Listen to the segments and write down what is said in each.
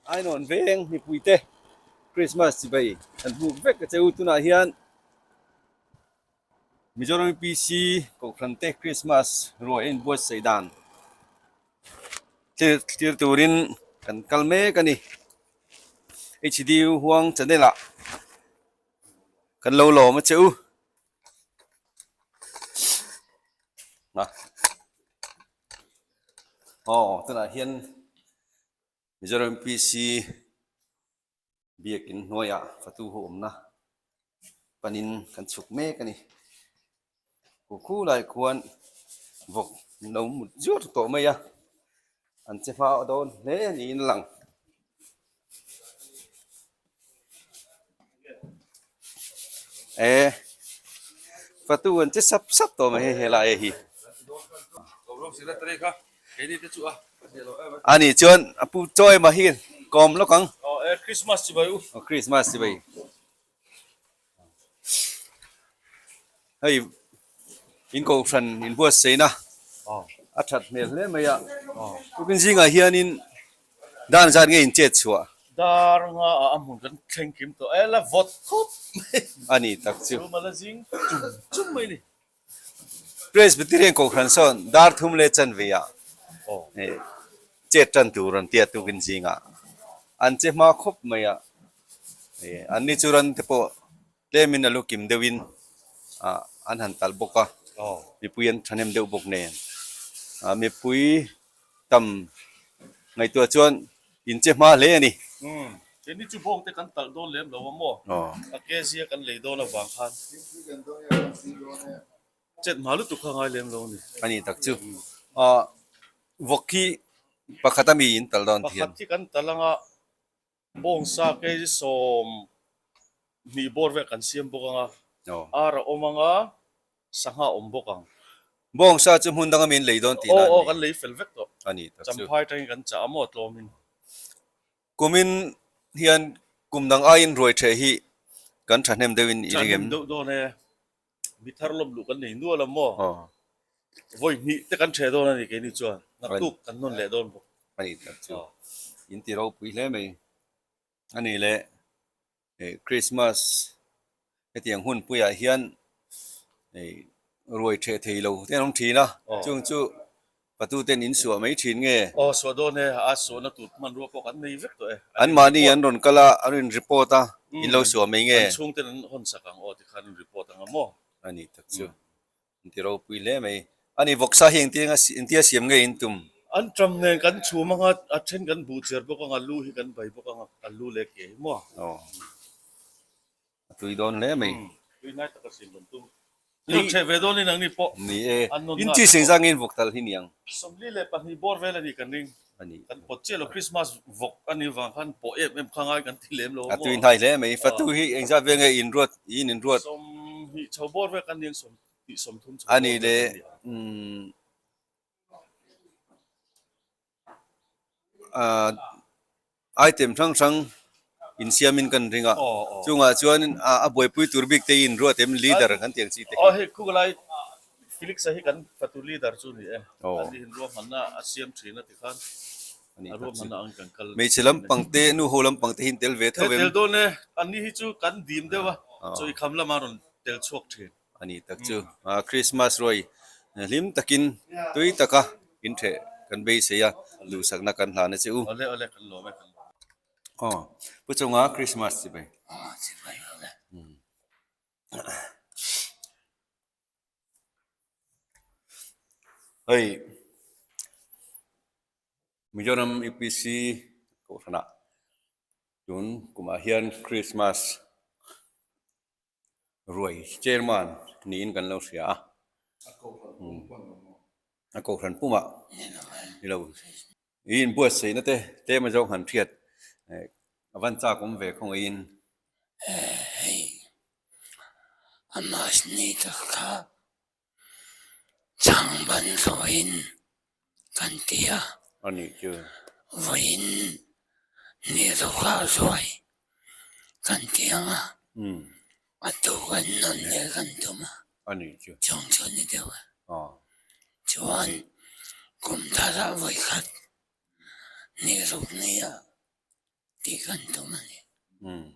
Ainawn veng mipuite Christmas chibai kan hmuh vek a che u tunah hian Mizoram UPC Kohhran te Christmas ruai a inbuatsaih dan thlir turin kan kal mek a ni. HDU Huang channel ah kan lo lawm a che u. Aw tunah hian Mizoram PC biakin hnuaiah fatu ho awmna panin kan chhuk mek a ni. Khu khu lai khuan vawk an lo mut zuar tawh mai a, an che hma dawn hle niin a lang. E fatu an che sap sap tawh mai hei helai hi. Ani chuan a pu chaw emaw hi kawm lawk ang. Christmas chibai u. Christmas chibai. Hei in kohhran in buatsaihna a that hmel hle mai a tukin zingah hianin dan zat nge in chet chhuah. Dar nga ah a hmun kan thleng kim tawh e la vawt khawp mai a ni tak chu. Chuma la zing chum chum mai ni. Presbyterian kohhran sawn dar thum leh chanve ah chet tan tur an tia tukin zingah an che hma khawp mai a an ni chu ran te pawh tlemin a lu kim deuhin ah an han talh bawk a mipui an thahnem deuh bawk nen ah mipui tam ngaihtuah chuan in che hma hle a ni. Umm keini chu bawng te kan talh dawn lem lo a maw a ke zia kan lei dawn avang khan chet hma lutuk kha ngai lem lo a ni. A ni tak chu ah vawk hi pakhat a mi in talh dawn thiam. Pakhat hi kan talh anga Bawngsa kei 20 bawr vel kan siam bawk ang a, ar a awm ang a, sangha a awm bawk ang. Bawngsa chu hmun danga min lei dawn tihna a ni. Aw aw kan lei fel vek tawh. A ni tak chu. Champhai atangin kan chah a maw tlawmin. Kumin hian kum dang aiin ruai theh hi kan thahnem deuhin i ring em? Thahnem deuh dawn e. Mi thar lawm luh kan nei nual a maw? Vawi hnih te kan theh dawn a ni keini chuan naktuk kan nawn leh dawn bawk. A ni tak chu in ti ropui hle mai. A ni leh Christmas hetiang hun puiah hian ruai theh thei lo te an awm thin a, chung chu Patu ten in suah mai thin nge? Aw suah dawn e, a suahna tur hmanrua pawh kan nei vek tawh e. An mahni an rawn kal a, an rawn report a, in lo suah mai nge? An chhungten an hawn sak ang aw tikhan an report ang a maw? A ni tak chu, an ti ropui hle mai. A ni vawksa hi engtia engtia siam nge in tum? An ṭam nen kan chhum ang a, a then kan buh chiar bawk ang a, lu hi kan bai bawk ang a, a lu leh ke hi maw? Aw. A tui dawn hle mai. Tui ngai tak a sin rawn tum. Ni rawn chheh ve dawn in ang ni pawh. Ni e. In chi seng zang in vawk tal hi ni ang. 42 bawr vel a ni kan ring. A ni. Kan pawt chiah lo Christmas vawk a nih vang khan pawh em em kha ngai kan ti lem lo maw. A tui hnai hle mai. Fatu hi engzat vel nge in ruat in in ruat. 20 chho bawr vel kan ni ang 20 30 chho bawr vel kan ni ang. Ahh item hrang hrang insiamin kan ring a chungah chuan a buaipui tur bik te in ruat em leader kan tih ang chi te hi. Aw hei khuklai Felix a hi kan fatu leader chu ni e an ni hin ruahmanna a siam thin a tikhan a ruahmanna ang kan kal hmeichhe lampang te nu ho lampang te hi in tel ve tho em tel dawn e an ni hi chu kan dim deuh a chaw i kham lamah rawn tel chhuak thin. A ni tak chu Christmas ruai hlim takin tui taka in theh kan beisei a duhsakna kan hlan a che u. Awle awle kan lawm e kan lawm. Aw pu chunga Christmas chibai. Aw chibai awle. Hei Mizoram UPC kohhranah tun kumah hian Christmas Ruai chairman niin kan lo hria a, a kohhran pumah ni lo i inbuatsaihna te tlem a zawng han hriat a van chak awm ve khawngaihin. Hei a mahni tak kha Chhang ban hlawhin kan ti a. A nih chu. Vawiin ni ruha zuai kan ti ang a. A tu kan nawn leh kan tum a. A nih chu. Chung chu ni deuh a. Chuan kum tharah vawikhat ni ruk nia. tih kan tum a ni. Umm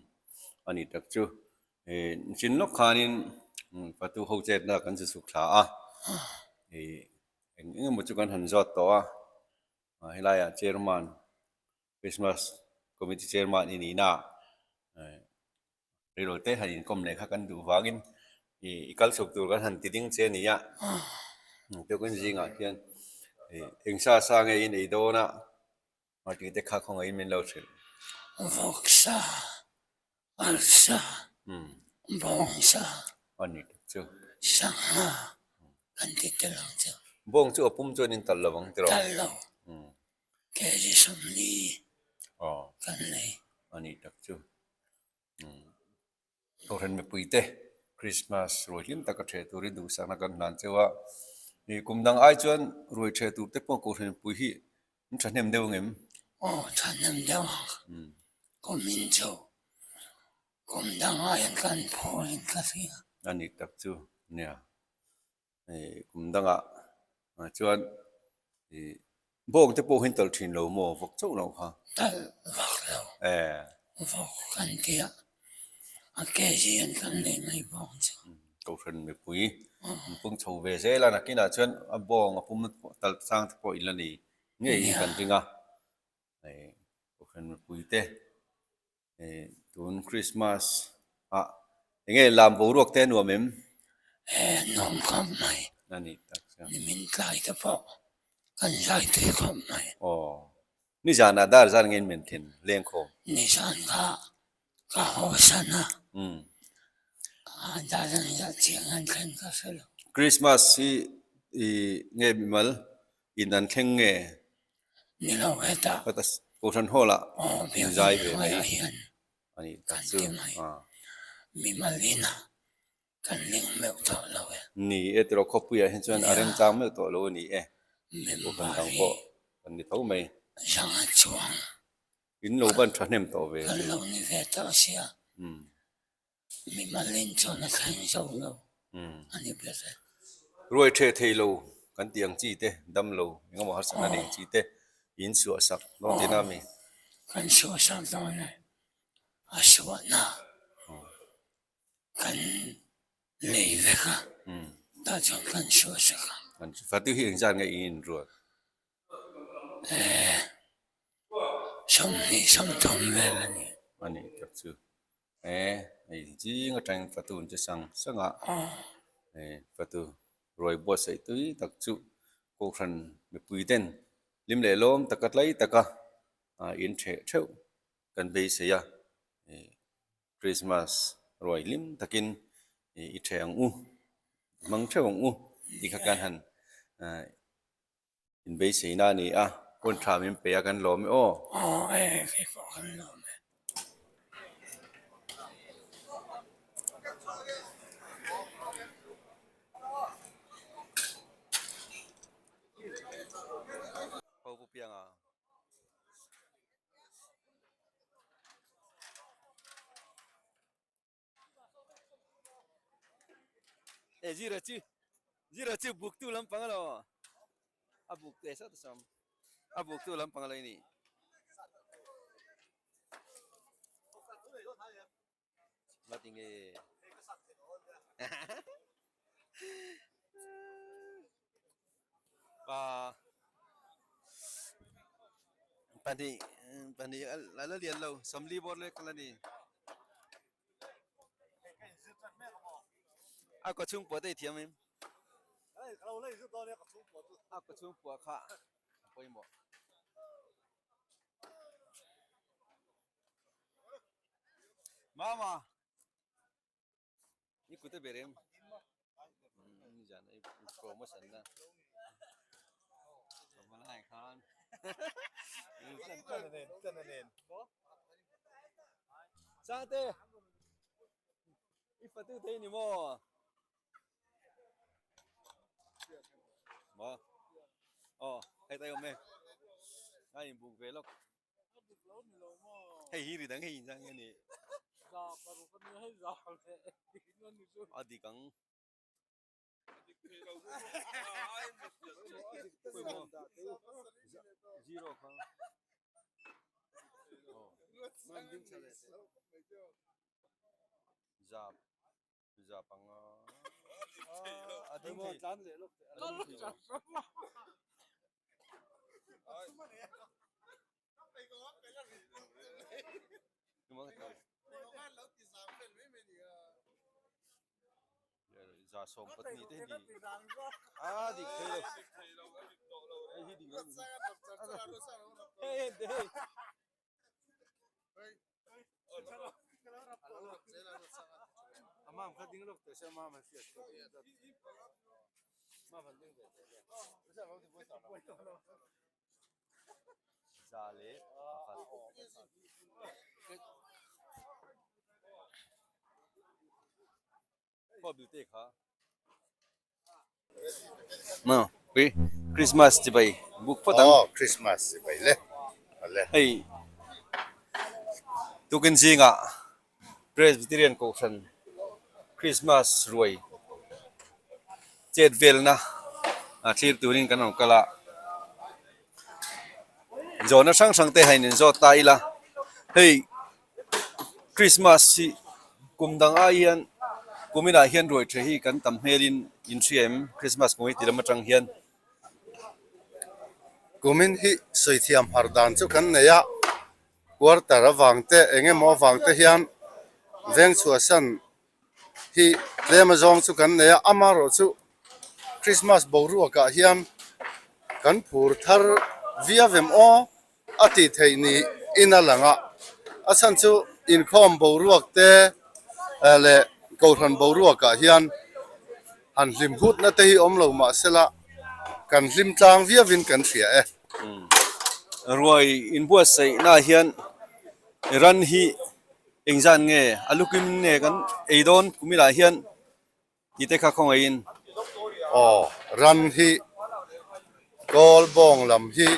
a ni tak chu. Chin lawk khanin Fatu ho chetna kan chu chhuk thla a, eng eng emaw chu kan han zawt tawh a, helaiah chairman Christmas committee chairman i nihna rilru te han inkawm leh kha kan duh vangin i kal chhuk tur kan han ti ding che a ni a, tukin zingah hian eng sa sa nge in ei dawn a tih te kha khawngaihin min lo hrilh. Vawksa, arsa, bawngsa, a ni tak chu. Sangha kan ti tel ang chu. Bawng chu a pum chuan in talh lo ang tiraw? Talh lo. Kg 40 kan nei. A nih tak chu. Kohhran mipuite Christmas ruai hlim taka ṭheh turin duhsakna kan hlan cheu a. Kum dang ai chuan ruai ṭheh tur te pawh kohhran mipui hi an ṭhahnem deuh ang em? Aw, ṭhahnem deuh ang. Kum in chu kum dang aiin kan phurin ka hria. A nih tak chu nia. Kum dangah chuan bawng te pawh hi an talh thin lo maw vawk chauh lo kha? Talh vak lo. Vawk kan ti a, a kg an kan nei mai bawng chu. Kohhran mipui an pung chho ve zel a, nakinah chuan a bawng a pum talh chang te pawh in la nei ngei hi kan ring a. Kohhran mipui te Tun Christmas ah enge lam boruak te a nuam em? He nuam khawp mai. A ni tak chuan. Nimin tlai te pawh kan zai tui khawp mai. Aw. Nizan ah dar zan nge in men thin lengkhawm? Nizan kha ka haw san a. Dar zan zat chiah an thlen ka hre lo. Christmas hi nge mimal in an thleng nge? Ni lo hetah. Heta Kohhran Hall ah in zai ve mai a nih tak chu. Mimal inah kan ling meuh tawh lo e. Ni e tiraw khawpuiah hian chuan a remchang meuh tawh lo a ni e. Kohhran dang pawh kan ni tho mai. Zanga chuang. In lo ban thahnem tawh ve. Kan lo ni ve tawh sia. Mimal in chuan a thleng zo lo a ni ber e. Ruai ṭheh thei lo kan tih ang chi te, dam lo eng emaw harsatna nei ang chi te in suahsak dawn tihna a mi? Kan suahsak dawn e, a suahna kan lei vek a, tah chuan kan suahsak ang. Fatu hi engzat nge in inruat? 20 30 vel a ni. A nih tak chu. E hei zing atangin fatu an che sang sang a, e fatu ruai buatsaih tui tak chu kohhran mipui ten hlim leh lawm taka tlai taka in theh theuh kan beisei a, e Christmas ruai hlim takin i theh ang u, hmang theuh ang u tih kha kan han Inbeiseina a ni a, hun tha min pe a kan lawm e aw. Aw e, kei pawh kan lawm e. Ho pu pianga. E zira chi zira chi buk tu lampang alo a buk te sa sam a buk tu lampang alo ini ngatinge pa pahnih pahnih a la lian lo 40 bawr lek a la ni. A kaw chhung pawh te i thiam em? A kaw chhung pawh kha a pawimawh. Mama, i kut a ber em? Nizan i promotion na. Malai khan. Sangte, i fatu thei ni maw? Maw? Aw, hei tai awm e. A inbuk ve lawk. Hei hi ri dang hei inzang nge ni? A dik ang. Zero kha. Zap zap anga a ding thei a ding thei lo. 120 te hi a dik thei lo hei hi dik lo hei hei hei 101. Christmas chibai buk phawt ang. Aw Christmas chibai le le. Hei tukin zingah Presbyterian Kohhran Christmas ruai chet velna thlir turin kan rawn kal a, zawhna hrang hrang te hain inzawt ta ila hei Christmas hi kum dang ai hian kum inah hian ruai tha hi kan tam hmelin in hria em Christmas kum hi ti lam atang hian. Kumin hi sawi thiam har dan chu kan nei a, quarter avang te eng emaw avang te hian veng chhuahsan hi tlem azawng chu kan nei a, amaherawh chu Christmas boruakah hian kan phur thar viau em aw a tih theih niin a lang a, a chhan chu inkhawm boruak te leh kohhran boruakah hian han hlim hutna te hi awm lo mah sela kan hlim tlang viauin kan hria e. Ruai inbuatsaihnaah hian ran hi Engzan nge a lukim nge kan ei dawn kumilah hian tih te kha khawngaihin. Aw, ran hi kawl bawng lam hi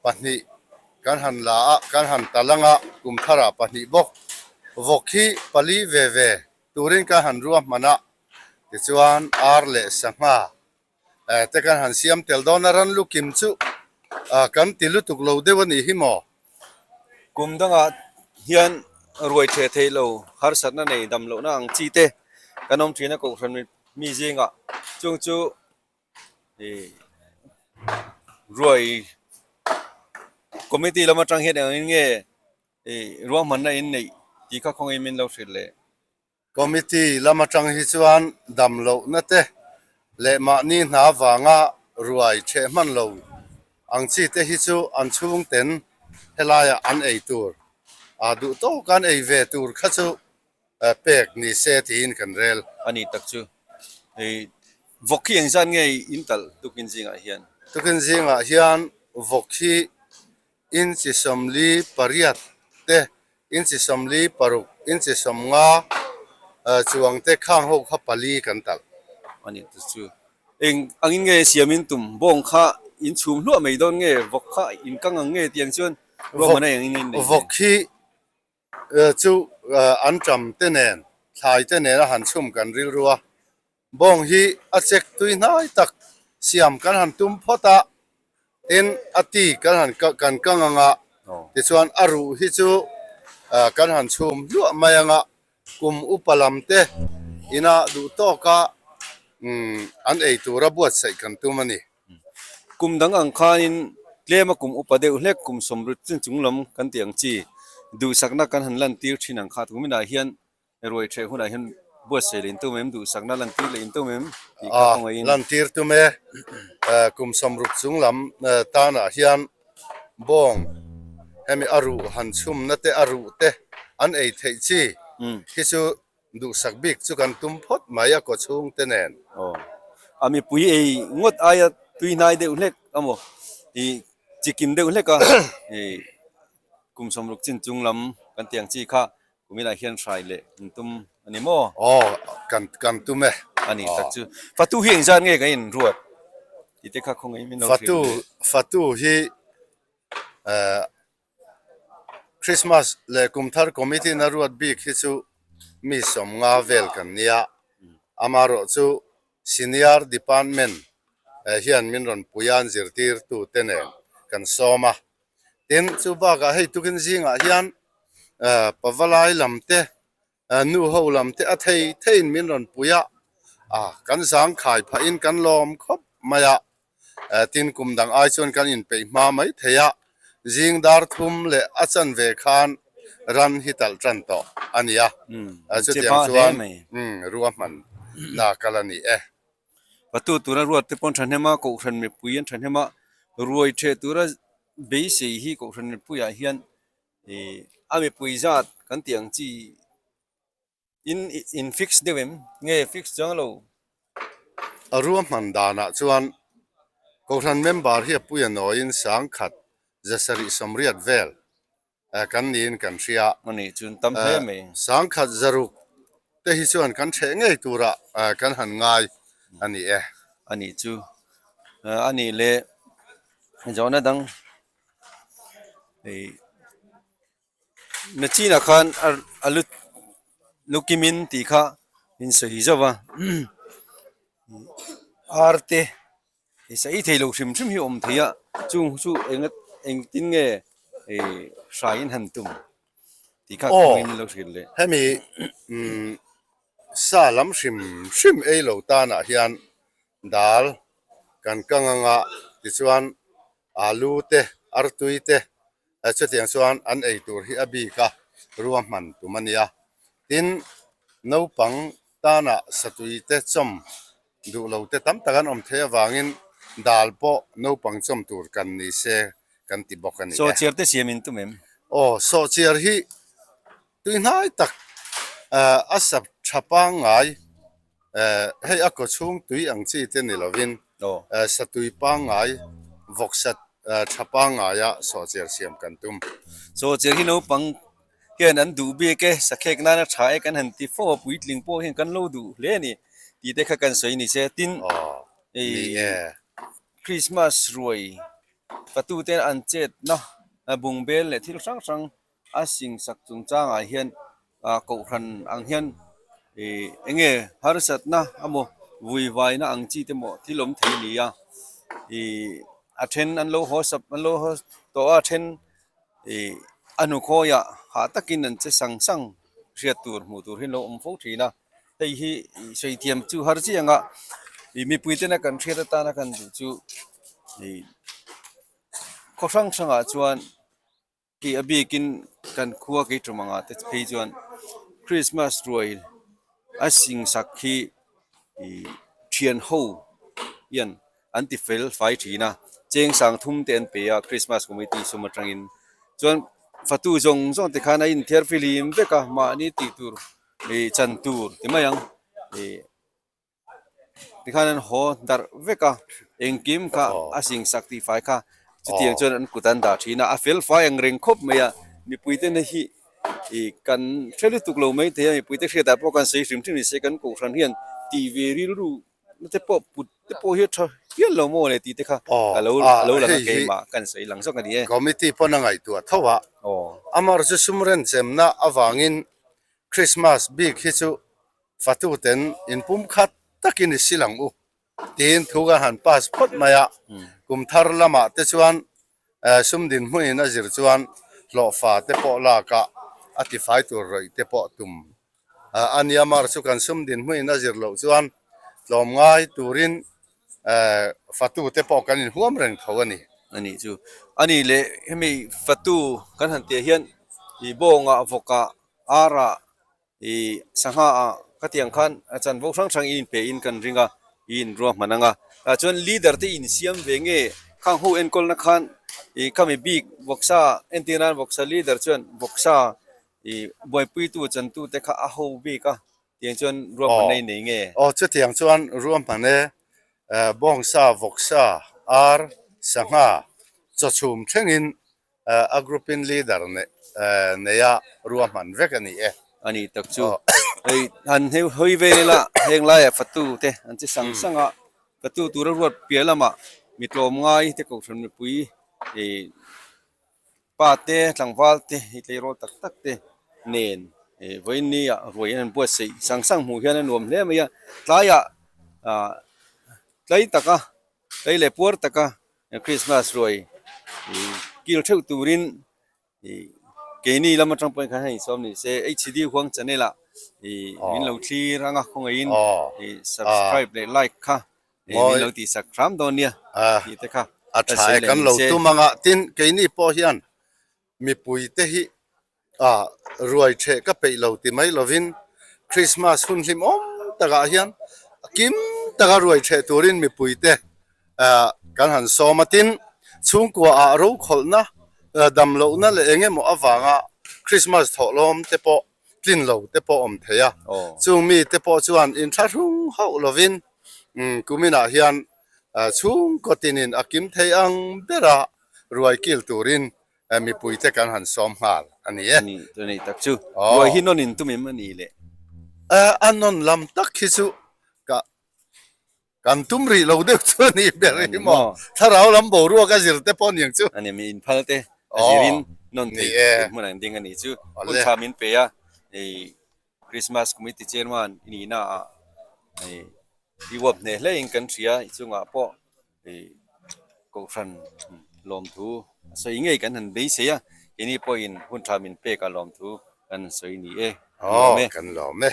pahnih kan han la a, kan han tal anga kum tharah pahnih bawk. Vawk hi pali ve ve turin kan han ruahman a, tichuan ar leh sangha te kan han siam tel dawn a, ran lukim chu kan ti lutuk lo deuh a nih hi maw? Kum dangah hian ruai theh theih lo harsatna nei dam lohna ang chi te kan awm thin a kohhran mi zingah chung chu ih ruai committee lam atang hian engin nge ih ruahmanna in neih tih kha khawngaih min lo hrilh leh. Committee lam atang hi chuan dam lohna te leh mahni hna vanga ruai theh hman lo ang chi te hi chu an chhung ten helaiah an ei tur a duh tawk an ei ve tur kha chu pek ni se tiin kan rel. A ni tak chu hei vawk hi engzat nge in talh tukin zingah hian? Tukin zingah hian vawk hi Inchi 48 te, inchi 46, inchi 50 chuang te khang ho kha pali kan talh. A ni ta chu. Eng angin nge siamin tum bawng kha in chhum hluah mai dawn nge vawk kha in kang ang nge tiang chuan ruahman a engin nge in nei nen? Vawk hi chu an ṭam te nen, thlai te nen a han chhum kan rilru a, Bawng hi a chek tui hnai tak siam kan han tum phawt a, tin a ti kan han kan kang ang a, tichuan a ruh hi chu kan han chhum hluah mai ang a, kum upa lam te ina duh tawka an ei tura buatsaih kan tum a ni. Kum dang ang khanin tlema kum upa deuh hlek kum sawmrut chin chung lam kan tih ang chi duhsakna kan han lantir thin ang kha tuminah hian Ruai ṭheh hunah hian buatsaih leh intum em, duhsakna lantir leh intum em tih kha kawngaihin. Lantir tum e, kum 60 chung lam tanah hian bawng hemi a ruh han chhumna te a ruh te an ei theih chi hi chu duhsak bik chu kan tum phawt mai a kaw chhung te nen. Aw, a mipui ei ngawt aia tui hnai deuh hlek amaw ih chikim deuh hlek a ih kum 60 chin chung lam kan tih ang chi kha Kuminah hian hrai leh an tum a ni maw? Aw, kan kan tum e. A ni tak chu. Fatu hi engzat nge kan inruat? Tih te kha khawngaih min lo hrilh Fatu, Fatu hi eh Christmas leh Kumthar Committee na ruat bik hi chu mi 50 vel kan nia. Amaherawh chu Senior Department hian min rawn pui a, an zirtirtute nen kan sawm a. Tin, chu bakah hei tukin zingah hian pavalai lam te nu ho lam te a thei theiin min rawn pui a, kan zangkhai phahin kan lawm khawp mai a. Tin, kum dang ai chuan kan inpeih hma mai thei a, zing dar thum leh a chanve khan ran hi talh tan tawh a ni a, chutiang chuan ruahman na kal a ni e. Patu tura ruat te pawh an thahnem a, Kohhran mipui an thahnem a, ruai theh tura beisei hi Kohhran mipuiah hian ih a mipui zat kan tih ang chi in in fix deuh em? Nge fix chuang lo? A ruahman danah chuan Kohhran member hi a pui a nawiin sangkhat zasarih sawmriat vel kan niin kan hria. A nih chuan tam hle mai. Sangkhat zaruk te hi chuan kan ṭheh ngei tura kan han ngai a ni e. A nih chu. A nih leh zawhna dang hei Nachinah khan a lu lukimin tih kha in sawi zauh a ar te I sawi thei lo hrim hrim hi a awm thei a, chung chu eng engtin nge ih hrai in han tum tih kha kawngin lo hrilh leh. Hemi umm sa lam hrim hrim ei lo tanah hian dal kan kang anga tichuan alu te artui te chutiang chuan an ei tur hi a bik a ruahman tum a nia. Tin naupang tanah satui te chawm Duh lo te tam tak an awm thei avangin dal pawh naupang chawm tur kan ni se kan ti bawk a ni e. Sawhchiar te siam in tum em? Aw, sawhchiar hi tuihnai tak a sa tha pangngai hei a kaw chhung tui ang chi te ni lovin sa tui pangngai vawksa tha pangngaia sawhchiar siam kan tum. Sawhchiar hi naupang hian an duh bik e, sakhek nana tha e kan han ti fo a, puitling pawh hian kan lo duh hle a ni tih te kha kan sawi ni se. Tin, ih Christmas ruai fatu te an chetna bungbel leh thil hrang hrang a sing sak chungchangah hian ah kohhran ang hian ih eng nge harsatna emaw vuivaina ang chi te maw thil awm thei a ni a, ih a then an lo haw sap an lo haw tawh a, a then Ih a hnukhawiah hah takin an che sang sang hriat tur hmuh tur hi an lo awm fo thin a, hei hi sawi thiam chu har chiang a, ih mipui tena kan hriat atana kan duh chu ih khaw hrang hrangah chuan ih a bikin kan khua kei tum angah te phei chuan Christmas ruai a singsak hi ih thian ho hian an ti fel fai thin a, cheng sang thum te an pe a Christmas committee sum atangin chuan fatu zawng zawng te khan a inthiar fihlim vek a mahni tih tur ih chan tur ti mai ang ih tikhan an haw darh vek a engkim kha a sing sak tih fai kha chutiang chuan an kut an dah thin a a fel fai ang reng khawp mai a mipui te na hi ih kan hre lutuk lo mai thei a mipui te hriatah pawh kan sawi hrim hrim ni se kan kohhran hian tih ve rilru te pawh put te pawh hi a tha hial lo maw le tih te kha a lo a lo lang a keimah kan sawi lang zawk a ni e. Committee pawn a ngaihtuah tho a, amaherawh chu sum renchemna avangin Christmas bik hi chu fatuten inpum khat takin i sil ang u tiin thu kan han pass phawt mai a, kum thar lamah te chuan sum dinhmunin a zir chuan hlawhfa te pawh lak a, a tifai tur rawih te pawh tum A nia mar chu kan sum dinhmuin a zir loh chuan tlawm ngai turin fatu te pawh kan inhuam reng tho a ni. A nih chu. A nih leh hemi fatu kan han tih ah hian ih bawngah, vawkah, arah, ih sangha ah ka tih ang khan a chanvo hrang hrang i inpe in kan ring a, i inruahman ang a. Tah chuan leader te insiam ve nge khang ho enkawlna khan ih khami bik vawksa entir nan vawksa leader chuan vawksa I buaipuitu chantute kha a ho bik a, tiang chuan ruahmanna i nei nge? Aw, chutiang chuan ruahman e, bawngsa, vawksa, ar, sangha, chawchhum thlengin a group in leader neia ruahman vek a ni e. A nih tak chu. Hei han hawi vel ila heng laia fatu te an che sang sang a, fatu tura ruat piah lamah mi tlawmngai te kohhran mipui ih Pa te, tlangval te, hi tleirawl tak tak te nen vawiin ni ah ruai an han buatsaih sang sang hmuh hian a nuam hle mai a, tlaiah ah tlai taka tlai leh puar taka Christmas ruai ih. kil theuh turin ih keini lam atang pawhin khan hei sawm ni se HD Huang channel ah ih min lo thlir ang a khawngaihin ih subscribe leh like kha ih min lo tih sak hram dawn nia tih te kha a tha e kan lo tum ang a tin keini pawh hian mipui te hi ah ruai theh ka peih lo ti mai lovin Christmas hun hlim awm takah hian kim taka ruai theh turin mipui te ah kan han sawm a tin chhungkua ah rokhawlhna dam lohna leh eng emaw avanga Christmas thawhlawm te pawh tlin lo te pawh awm thei a chung mi te pawh chuan inthlahrung hauh lovin kuminah hian chhungkaw tinin a kim thei ang bera ruai kil turin mipui te kan han sawm nghal a ni e. Ni chu nei tak chu. Ruai hi nawn in tum em a ni le? A nawn lam tak hi chu ka kan tum rih lo deuh chu a ni ber hi maw. Thlarau lam boruak a zir te pawh a ni ang chu. A ni mi inphal te a zirin nawn thei hmun ang ding a ni chu. Hun tha min pe a hei Christmas Committee Chairman i nihna ah hei i uap hneh hle in kan hria i chungah pawh hei Kohhran lawmthu a sawi ngei kan han beisei a, keini pawhin hun tha min pek a lawmthu kan han sawi ni e, kan lawm e. Kan lawm e.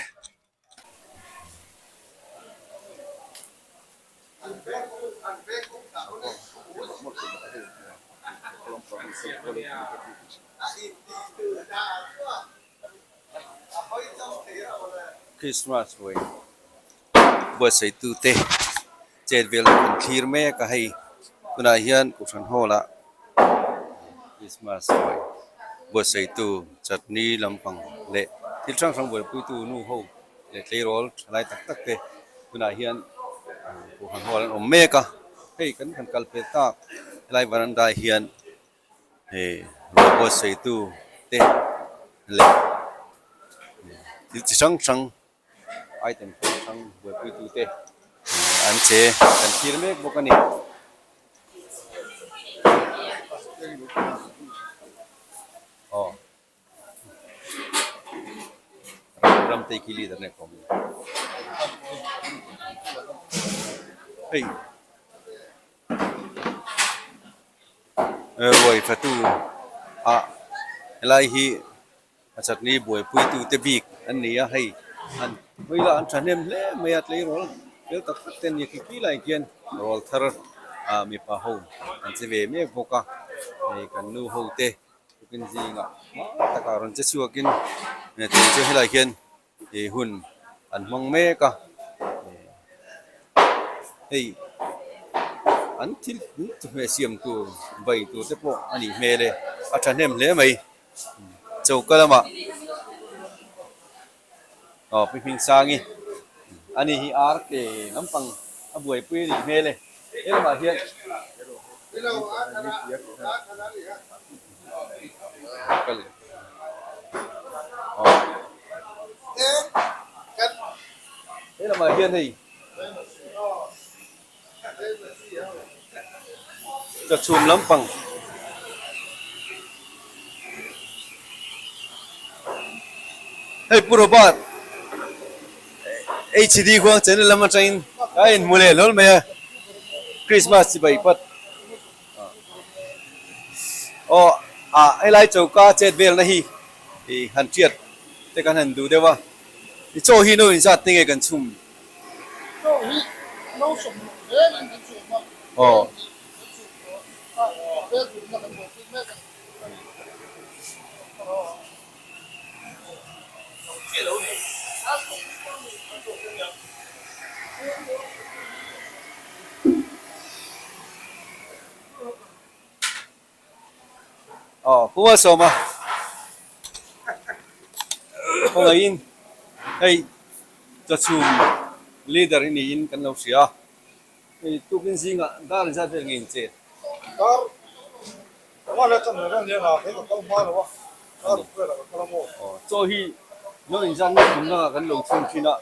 Christmas vawi buatsaitute chet vel an thlir mek a hei tunah hian kohhran hall ah Christmas vawi buatsaitu chutney lampang leh thil hrang hrang buaipuitu nu ho leh tleirawl tha lai tak tak te tunah hian kohhran hall an awm mek a hei kan han kal pel tak helai varanda ah hian hei ruah buatsaitu te leh thil chi hrang hrang item hrang hrang buaipuitu te an che kan thlir mek bawk a ni. Aw ram te khi leader nen kawm hei ruai fatu ah helai hi A chutney buaipuitu te bik an ni a, hei an hawi lah an thahnem hle mai a, tleirawl fel tak tak te an ni a, khi lai khian rawl thar ah mipa ho an che ve mek bawk a, hei kan nu ho te tukin zingah hma takah rawn che chhuakin tun chu helai hian ih hun an hmang mek a, hei an thil chawhmeh siam tur bai tur te pawh a nih hmel e, a thahnem hle mai. Choka lamah aw Pi Hmingsangi ani hi ar ke lampang a buaipui a nih hmel e he lamah hian he lamah hian hei Ka chhum lampang hei Pu Robert HD khuang channel lam atangin a inhmu leh hlawl mai a Christmas chibai pat aw ah helai choka chet velna hi ih han hriat te kan han duh deuh a i chaw hi no inzat te nge kan chhum. Aw. Aw Pu Malsawma khawngaihin hei chawchhum leader hi niin kan lo hria a, hei tukin zingah dar inzat vel nge inche? Dar panga leh chanve vel nia la kei ka kal hma lo a, dar ruk velah ka kal a maw? Aw chaw hi lo inzat nge tum dangah kan lo chhung thin a,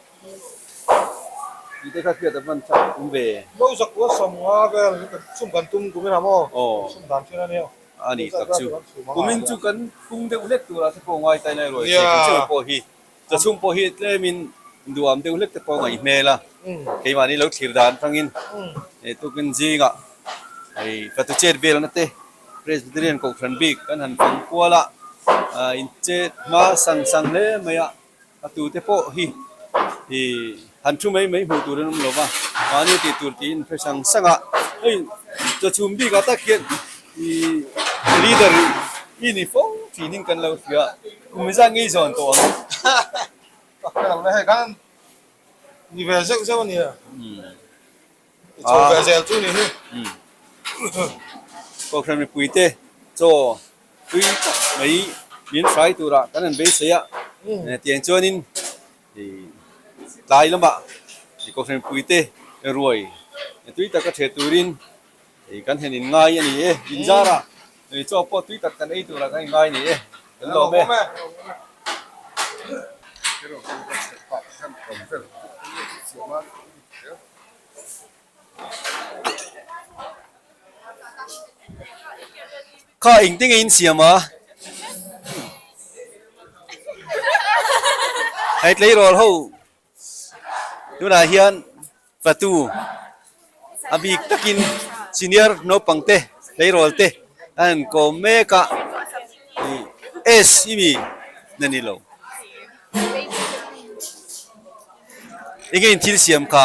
tih te kha hriat a hman chak awm ve. Lo zakua sawmnga vel hi kan chhung kan tum kum in a maw? Aw. Chhung dan thin a nia. A ni tak chu. Kumin chu kan pung deuh hlek turah te pawh ngai taina erawh thei kan cheu pawh hi chawchhung pawh hi tlemin duham deuh hlek te pawh ngaih hmel a. Keimahni lo thlir dan atangin he tukin zingah hei fatu chet velna te. Presbyterian Kohhran bik kan han fang kual a, inche hma sang sang hle mai a, a tute pawh hi ih han thu mai mai hmuh tur an awm lo va, mahni tih tur tiin hre sang sang a, hei chawchhum bikah tak hian ih leader hi ni fo thin in kan lo hria, kum zat ngei zawn tawh ang. Ni ve zeuh zeuh a nia. I chho ve zel chu ni hi. Kohhran mipui te chaw tui tak mai min hrai turah kan han beisei a. Tiang chuanin tlai lamah kohhran mipui te ruai tui taka ṭhe turin kan han inngai a ni e. Inzarah chaw pawh tui tak kan ei turah kan inngai a ni e. Kan lawm e. Kha engte nge in siam a? Hei tleirawl ho tunah hian fatu a bik takin senior naupang te tleirawl te an han kawm mek a S i mi na ni lo. Enge in thil siam kha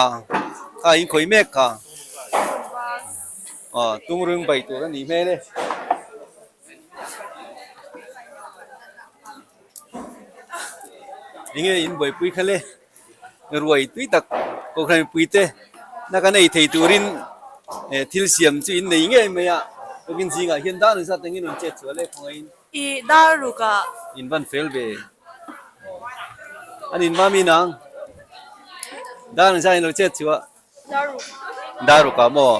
kha in khawih mek kha aw tungrung bai tur a nih hmel e. Enge in buaipui kha le ruai tui tak kohhran mipui te na kan ei thei turin thil siam chu in nei ngei mai a tukin zingah hian dar zat engin rawn chet chhuah le khawngaih in. I dar ruk ah. In van fel ve. An in mami nang. Dar ang zan in lo chet chu a. Dar ruk. Dar ruk ah maw.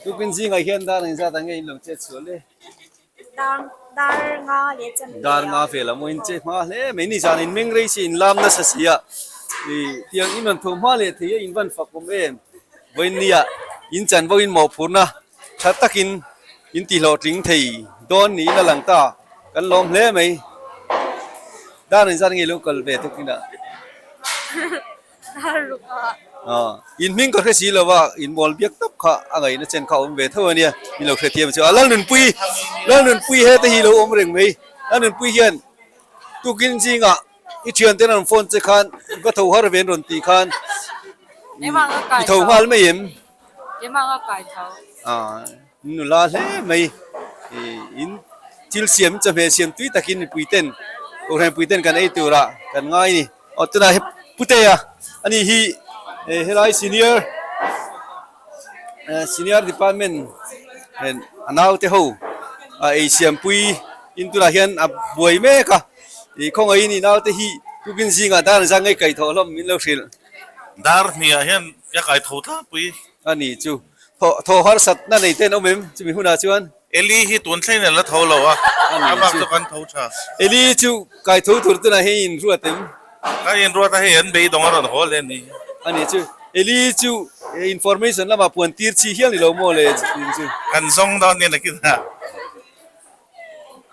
Tukin zingah hian dar ang zat ang nge in lo chet chhuah le. Dar nga leh chan ve a. Dar nga vel a maw in che hma hle mai ni zan in meng rei si in lam nasa si a i tiang in rawn tho hma leh thei a in van fak awm em vawiin nia in chanvo in mawhphurna tha takin in ti hlawhtling thei dawn niin a lang ta kan lawm hle mai dar in zat nge lo kal ve tukin a. In hming ka hre si lo va, in mual biak tawp kha a ngaihna chen kha a awm ve tho a nia, min lo hrethiam chu. A Lalnunpui, Lalnunpui heta hi lo awm reng mai. Lalnunpui hian tukin zingah i thianten an rawn phone che khan va tho har ve an rawn tih khan i tho nghal mai em? Nula hle mai in thil siam chawhmeh siam tui takin mipui ten kohhran mipui ten kan ei turah kan ngai a ni. Aw tunah hi Putea a ni hi helai senior senior department a naute ho a ei siam pui in tunah hian a buai mek a ih khawngaihin i naute hi tukin zingah dar zang ngei kaih thawh hlawm min lo hrilh. Dar hniah hian ka kai tho tlangpui. A ni chu. Thaw harsat na nei ten awm em chumi hunah chuan? Eli hi tun thleng in la tho lo a, a bak chu kan tho tha. Eli chu kai tho tur tunah hian in ruat em? Ka in ruat a hei an beidawng a rawn haw hle a ni. A ni chu Eli chu information lamah puan tir chi hial ni lo maw le chutiang chu. Kan zawng dawn nia nakin ah.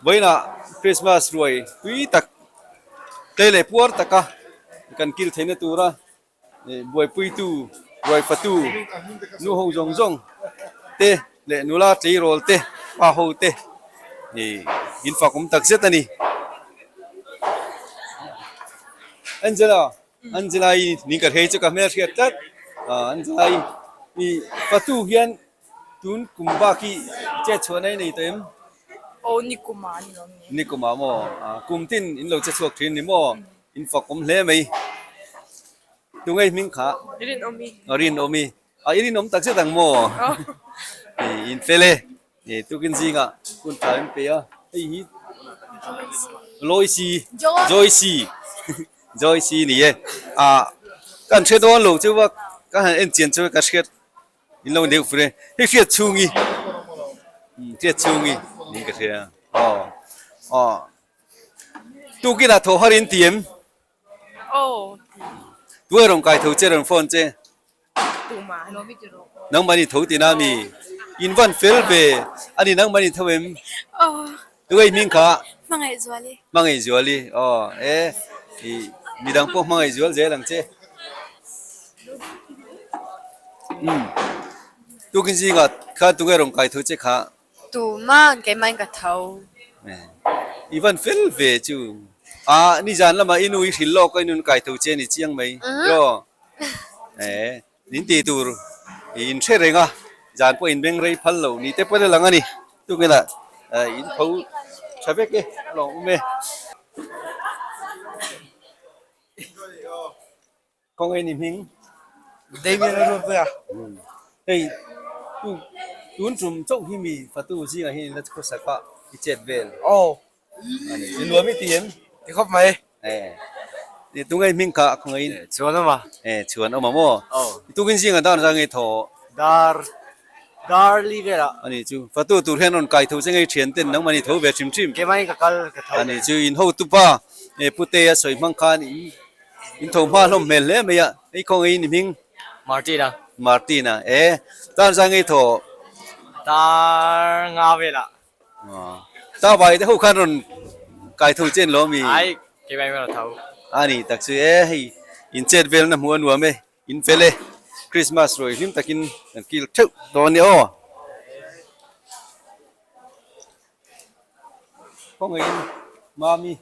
Vawiinah Christmas ruai tui tak tlei leh puar taka kan kil theihna tura Buaipuitu, ruaifatu, nu ho zawng zawng te leh nula tleirawl te, pa ho te in fak awm tak zet a ni. Angela, Angela i ning ka hrei chu ka hmel hriat tlat. Angela i i fatu hian tun kum bak hi chet chhuahna i nei tawh em? Aw ni kum ah a ni lo ni. Ni kum ah maw? Kum tin in lo che chhuak thin ni maw? In fak awm hle mai. Tunge i hming kha? Rinawmi. Rinawmi. A i rinawm tak zet ang maw? Aw. In fel e. Tukin zingah hun tha in pe a. Hei hi Loisi. Joyce. Joyce ni e. A kan hre dawn lo chu va ka han en chian chu ka hriat in lo deuh fur e. Hei hriat chhungi. Hriat chhungi niin ka hria. Aw. Aw. Tukin ah thaw har in ti em? Aw. Tu e rawn kai tho che rawn phone che? Tumah. Nangmah ni tho tina mi? In van fel ve ani nangmah ni tho em? Aw. Tu e hming kha? Hmangaihzuali. Hmangaihzuali aw e i midang pawh hmangaihzual zel ang che. Umm. Tukin zingah khan tunge rawn kai tho che kha? Tumah keimah in ka tho. I van fel ve chu. A nizan lamah i nu i hrilh lawk a i nun kai tho che ni chiang mai. Tiraw? Eh. Min ti tur i in hre reng a, zan pawh in beng rei phal lo ni te pawh la lang a ni. Tukinah in tho tha vek e, a lawmawm e. Kawng ei ni hming. Damien a ruat mai a. Hei tu tun tum chauh hi mi fatu zingah hian in la khawsak a, i chet vel. Aw. A ni. I nuam i ti em? Ti khawp mai. Eh. Ni tunge hming kha a khawngaih in. Chhuan awm a. Eh chhuan awm a maw? Aw. I tukin zingah dar zang i thaw. Dar dar li velah. A ni chu. Fatu tur hian rawn kai tho che ngei thian ten nangmah ni tho ve hrim hrim. Keimah in ka kal ka tho. A ni chu in hotupa eh Putea sawi hmang khan in in tho hma hlawm hmel hle mai a. Hei khawngaih in i hming. Martina. Martina eh dar zang i thaw. Dar nga velah. Ta vai te ho khan rawn kai tho chen lo mi. Ai keimah in rawn tho. A ni tak chu e hei in chet vel na hmuh a nuam e in fel e Christmas rawi hlim takin kan kil theuh dawn nia aw. Khawngaih in mami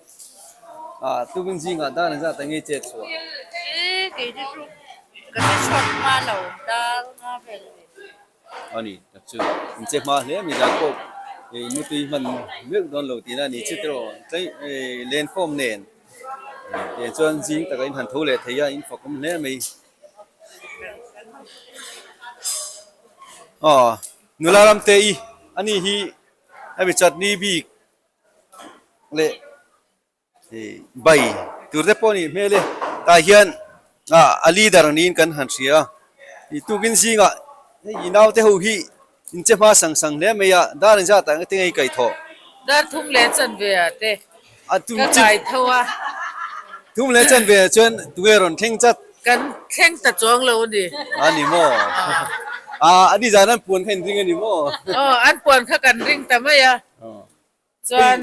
ah tukin zingah dan zat ang ei chet chhuah. E kei te chu ka che chhuak hma lo dar nga vel a ni. A ni tak chu in che hma hle mai zan pawh ih mutui hman meuh dawn lo tihna a ni chu tiraw tlai ih lenkhawm nen ih chuan zing takah in han tho leh thei a in fak awm hle mai aw nula ram te i a ni hi hemi chutney bik leh. Bai tur te pawh a nih hmel e tah hian ah a leader niin kan han hria a ih tukin zingah hei i naute ho hi in che hma sang sang hle mai a dar in zat ah te ngei kaih thawh. Dar thum leh chanve ah te ka kai tho a. Thum leh chanve ah chuan tunge rawn thleng chat. Kan thleng ta chuang lo a ni. A ni maw? Ah a nizan an puan kha in ring a ni maw? Aw an puan kha kan ring ta mai a. Chuan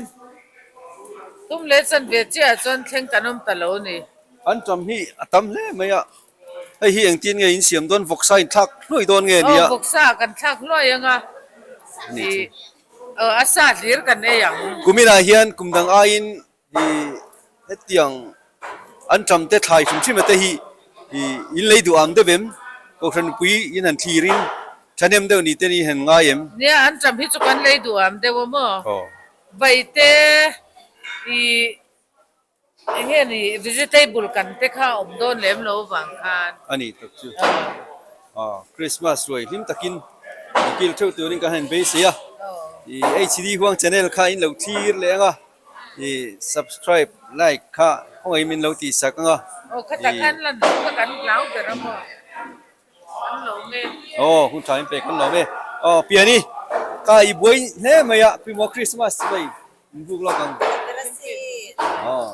tum leh chanve chiah chuan thleng kan awm ta lo ni. An ṭam hi a tam hle mai a, hei hi engtin nge in siam dawn vawksa in thlak hluai dawn nge nia? Aw vawksa kan thlak hluai ang a, ih a sa hlir kan ei ang. Kuminah hian kum dang aiin ih hetiang an ṭam te thlai hrim hrim te hi ih in lei duh ang deuh em? Kohhran mipui in han thlir in Thahnem deuh ni te ni han ngai em? Nia, an ṭam hi chu kan lei duh am deuh a maw? Vaite i eng nge ni vegetable kan te kha a awm dawn lem lo vang khan. A ni tak chu. Christmas ruai hlim takin i kil theuh turin kan han beisei a. I HD Huang channel kha in lo thlir leh ang a. I subscribe, like kha khawngaih min lo tihsak ang a. Aw khatah khan lan loh kha kan hlau ber a maw? Aw hun tha in pek kan lawm e. Aw piani ka i buai hle mai a pimaw Christmas chu hei in buk lawk ang. Aw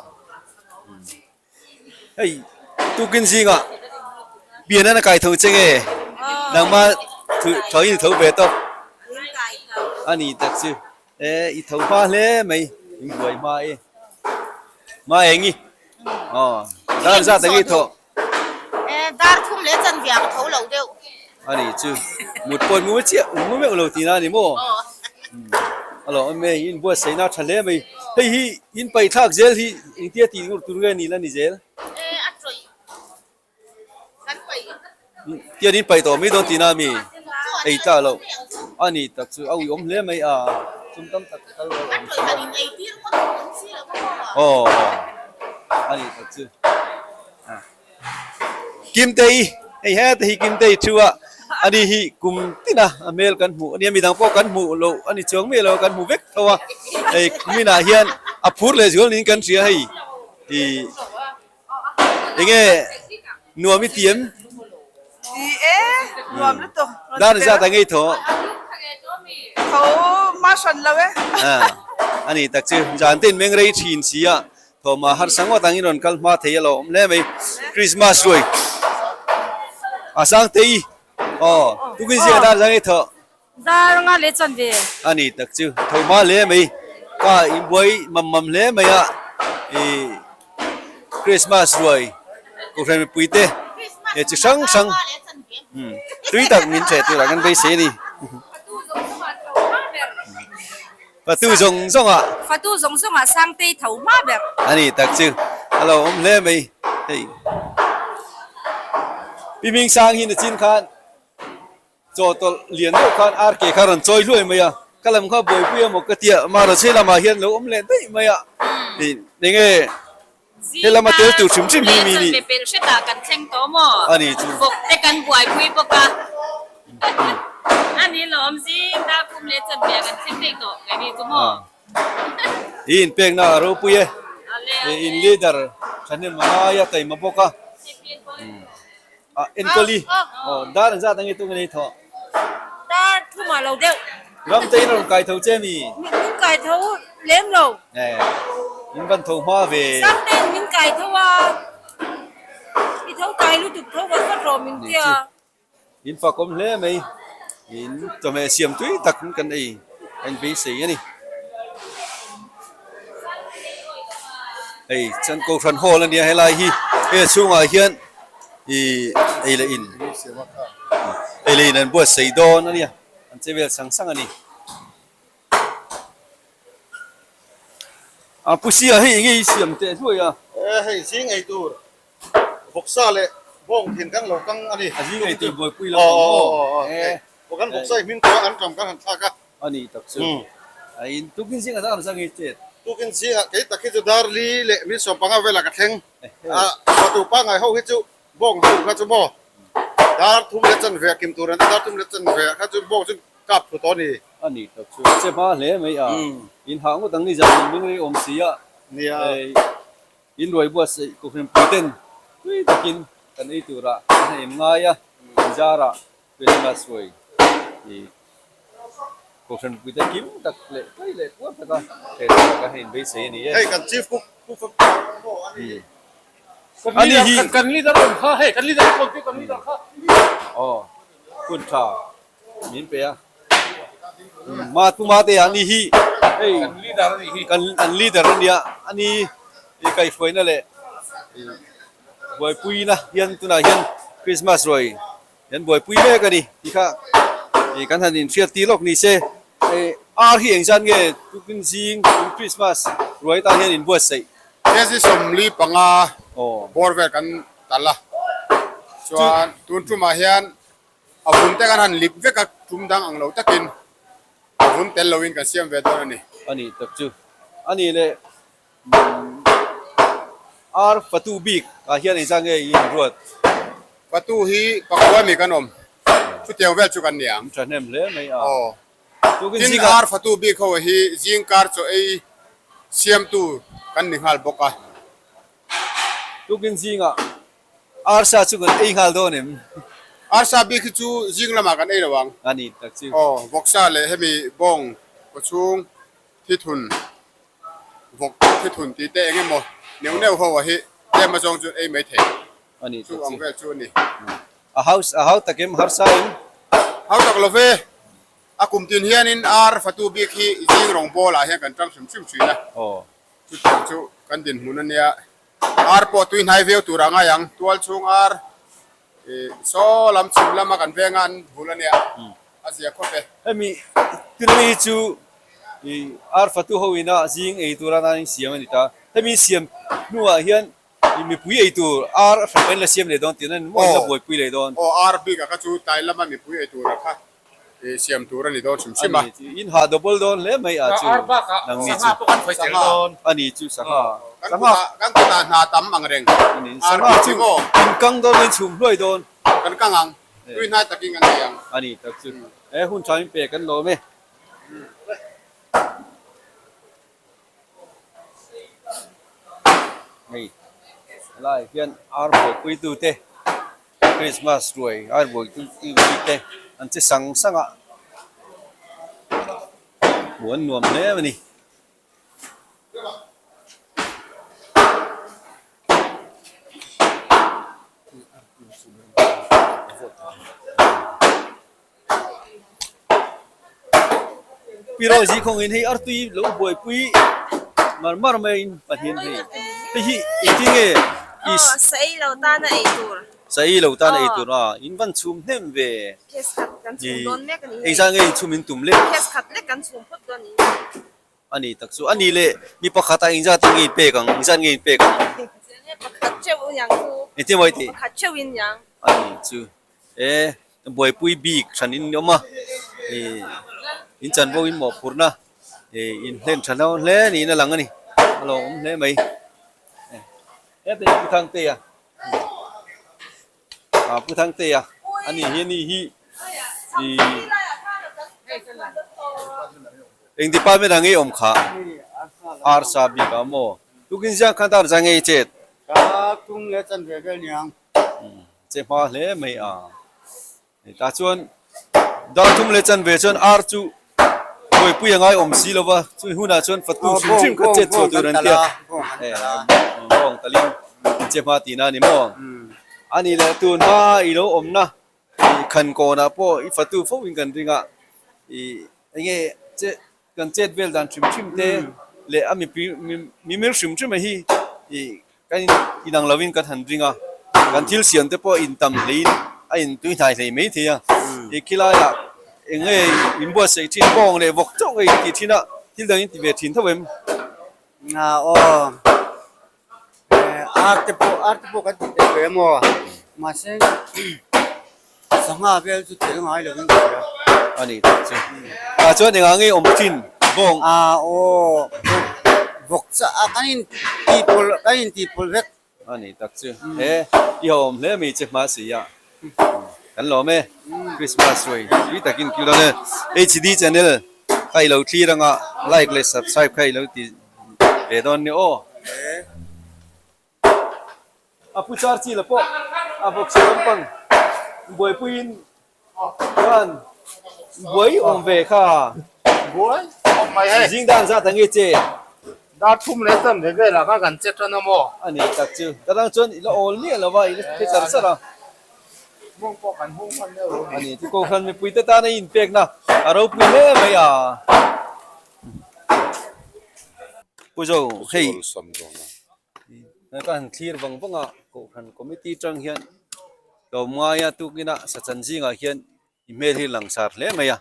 hei tukin zingah pian an a kai tho che nge nangma tho in i tho ve tawp a ni tak chu e i tho hma hle mai in buai hma e hma eng i aw dar zat ang i thawh. Dar thum leh chanve ka tho lo deuh. A ni chu mut pawh mu chiah mu meuh lo tihna a ni maw? A lo awm e, in buatsaihna tha hle mai. Hei hi in paih thlak zel hi engtia tih ngur tur nge ni la ni zel? A tawih kan paih. Tian in paih tawh mai dawn tihna a mi? Ei tla loh. A ni tak chu a uiawm hle mai a, chum tam tak kal lo awm si a. Aw a ni tak chu. Kimtei hei hete hi Kimtei thu a ani hi kum tin a a hmel kan hmuh ania midang pawh kan hmuh loh ani chuang miah lo kan hmu vek tho a hei kuminah hian a phur leh zual niin kan hria hei ih enge nuam i ti em? Ti e nuam lutuk Dan zat a ngei thaw. Tho hma hran lo e. Ani tak chu zan te in meng rei thin si a Thawma harsa ngawt angin rawn kal hma thei a lo awm hle mai. Christmas ruai a sang te i aw tukin zia dar zang i thaw. Dar nga leh chuan ve. A ni tak chu tho hma hle mai. Ka inbuai mam mam hle mai a i Christmas ruai kohhran mipui te he chi hrang hrang. Tui tak min ṭheh turah kan beisei a ni. Fatu zawng zawngah. Fatu zawng zawngah Sangtei tho hma ber. A ni tak chu a lo awm hle mai hei. Pi Hmingsang hi nachin khan chaw tawlh lian deuh khan ar ke kha rawn chawi hluai mai a, ka lam kha buaipui emaw ka tia Marawchhe lamah hian lo awm leh daih mai a, enge He lama tel tur hrim hrim hi mi nih. Zingkar pel hretah kan thleng tawh maw? A ni chu. Vawk te kan buaipui bawk a. A ni lawm, zingkar kum leh chanve kan thleng daih tawh ngai ni chu maw? I inpekna a ropui e. In leader thahnem a ngai a, taima bawk a. A enkawli. Aw, dar an zat ange tunge nei thawh. Dar thumah lo deuh. Ram te in rawn kai tho che mi? Min kai tho lem lo. Eh, in van tho hma ve. Sam te in min kai tho a, i tho kai lutuk tho vat vat rawh min tia. In fakawm hle mai. In chawhmeh siam tui tak kan ei a in beisei a ni. Hei chuan Kohhran Hall a nia helai hi hei a chhungah hian ih ei leh in ei leh in an buatsaih dawn a nia an che vel sang sang a ni. A pu sia hei enge i siam teh hluai a. E hei zing ei tur vawksa leh bawng thin kan lo kang a ni. A zing ei tur buaipui lo ang maw? E kan vawksa hi hming tawh a an ṭam kan han thlak a. A ni tak chu. A in tukin zingah dar zang i chet. Tukin zingah kei tak hi chu dar li leh min sawmpanga velah ka thleng. A fatu pangngai ho hi chu bawng ho kha chu maw dar thum leh chanve a kim tur an ti dar thum leh chanve kha chu bawng chu kap thu tawh a ni. A ni tak chu. Che hma hle mai a. In hah ngawt ang ni zan in lung rei awm si a. Nia. In ruai buatsaih kohhran pui ten tui takin kan ei turah kan han inngai a, inzarah Christmas ruai hi kohhran pui te kim tak leh tui leh puar taka he turah kan han inbeisei a ni e. Hei kan Chief Cook Pu Fapta maw a ni hi. A ni hi. Kan leader awm kha hei kan leader awm kha kan leader kha. Aw hun tha min pe a. Ma tu ma te a ni hi hei kan leader a ni hi. Kan an leader a nia a ni i kaihhruaina leh buaipuina hian tunah hian Christmas ruai Kan buaipui mek a ni tih kha ih kan han inhriat tir lawk ni se. Hei ar hi engzat nge tukin zing tun Christmas ruai tan hian inbuatsaih? KG 45 bawr vel kan tal a, chuan tun tumah hian a vun te kan han lip vek a, tum dang ang lo takin a vun tel loin kan siam ve dawn a ni. A nih tak chu a nih leh Ar fatu bik ah hian engzah nge i inruat? Fatu hi pakua mi kan awm. Chutiang vel chu kan ni ang. Thahnem hle mai a. Aw. Tin ar fatu bik ho hi zingkar chaw ei siamtu kan ni nghal bawk a. Tukin zingah arsa chu kan ei nghal dawn em? Arsa bik hi chu zing lamah kan ei lo ang. A ni tak chu. Aw, vawksa leh hemi bawng kawchhung thithun vawk thithun tih te eng emaw neuh neuh ho a hi tlem azawng chu ei mai thei a ni chu ang vel chu a ni. A house a hau takim harsa in. Hau tak lo ve, a kum tin hianin ar fatu bik hi zing rawng bawlah hian kan tang hrim hrim thin a, chutiang chu kan dinhmun a nia, ar pawh tui hnai viau tur a ngai ang, tual chhung ar Ih saw lam chhim lama kan venga an bul a nia, a zia khawp e. Hemi tunlai hi chu ih ar fatu ho ina zing ei tur atan in siam a ni ta. Hemi siam hnuah hian ih mipui ei tur ar a hran in la siam leh dawn tihna ni maw in la buaipui leh dawn. Aw ar bikah kha chu tlai lama mipui ei turah kha ih siam tur a ni dawn hrim hrim a. A ni chu in hah double dawn hle mai a chu Ar bakah nangni chu. sangha pawh kan khawi tel dawn. A ni chu sangha. Kan kutah kan kutah hna tam ang reng. A ni sangha chu in kang dawn in chhum hluai dawn. Kan kang ang. Tui hnai takin kan nei ang. A ni tak chu. He hun tha in pe kan lawm e. Hei helai hian ar buaipui tute Christmas ruai ar buaipui tute an che sang sang a hmuh an nuam hle a ni. Pi Rosie khawngin hei artui lo buaipui mar mar mai in pahnih hei hei hi engtin nge Aw sa ei lo tan a ei tur. Sa ei lo tan ei tur a, in van chhum hnem ve. Case khat kan chhum dawn mek a ni hei. Engzah nge in chhum in tum le? Case khat lek kan chhum phawt dawn a ni. A ni tak chu. A ni le, mi pakhat ah engzat nge in pek ang? Engzat nge in pek ang? Pakhat theuh in ang chu. Engtin maw i tih? Pakhat theuh in ang. A ni chu. E buaipui bik hran in awm a, ih in chanvo in mawhphurhna ih in hlen tha hlo hle niin a lang a ni, a lo awm hle mai. Heta hi Pu Thangtea ah Pu Thangtea a ni hi ani hi ih eng department ah nge awm kha arsa bik ah maw tukin ziang khan dar zai nge i chet? Ka tum leh chanve vel niang. Che hma hle mai a. Tah chuan dar thum leh chanve chuan ar chu buaipui a ngai awm si lo va, chumi hunah chuan fatu hrim hrim kha chet chhuah tur an tia. Bawng talin che hma tihna a ni maw? A nih leh tun hma i lo awmna khan kawnah pawh i fatu fo in kan ring a, ih enge che kan chet vel dan hrim hrim te leh a mipui mimir hrim hrim a hi ih Kan inang lovin kan han ring a, kan thil siam te pawh intam hleiin a intui hnai hlei mai thei a. He khilaiah eng nge inbuatsaih thin bawng leh vawk chauh nge inti thin a, thil dang inti ve thin tho em? Aw, ar te pawh ar te pawh kan ti tel ve emaw mahse Sangha vel chu tel ngai lovin ka hria. A ni tak chu. Tah chuan engah nge awm thin bawng? Ah aw, vawk chah a kan in ti pawlh kan in ti pawlh vek. A ni tak chu. He i ho awm hle mai che hma si a. Kan lawm e. Christmas ruai tui takin kil dawn e. HD channel kha i lo thlir anga like leh subscribe kha i lo ti ve dawn nia aw. A pu char chi la pawh a vawk chhe lampang buaipuiin chuan buai awm ve kha. Buai awm mai hei. Zing dan zat ang nge che. Dar thum leh chan ve velah kha kan che tan a maw? A ni tak chu. Tarang chuan i la awl miah lo va, i la hre char char a. Hmawng pawh kan hung hman deuh lo ni. A ni, chu Kohhran mipuite tana i inpekna a ropui hle mai a. Pu Zo, hei. Ka han thlir vang vang a, Kohhran Committee tang hian tlawmngaia tukinah sachan zingah hian i hmel hi langsar hle mai a,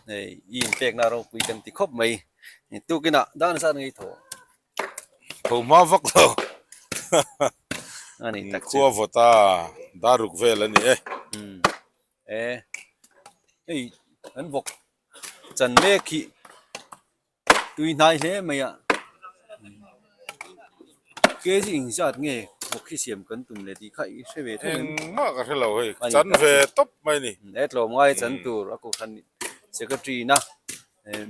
hei i inpekna ropui kan ti khawp mai, tukinah dan zat ngei thaw. Tho hma vak lo A ni tak chu. Khua vawta daruk vel a ni e. E hei kan vawk chan mek hi. Tui hnai hle mai a, kg engzat nge vawk hi siam kan tum leh tih kha i hre ve thung em? Engmah ka hre lo hei, chan ve tawp mai ni. He tlawm ngai chan tur a kohhran secretary na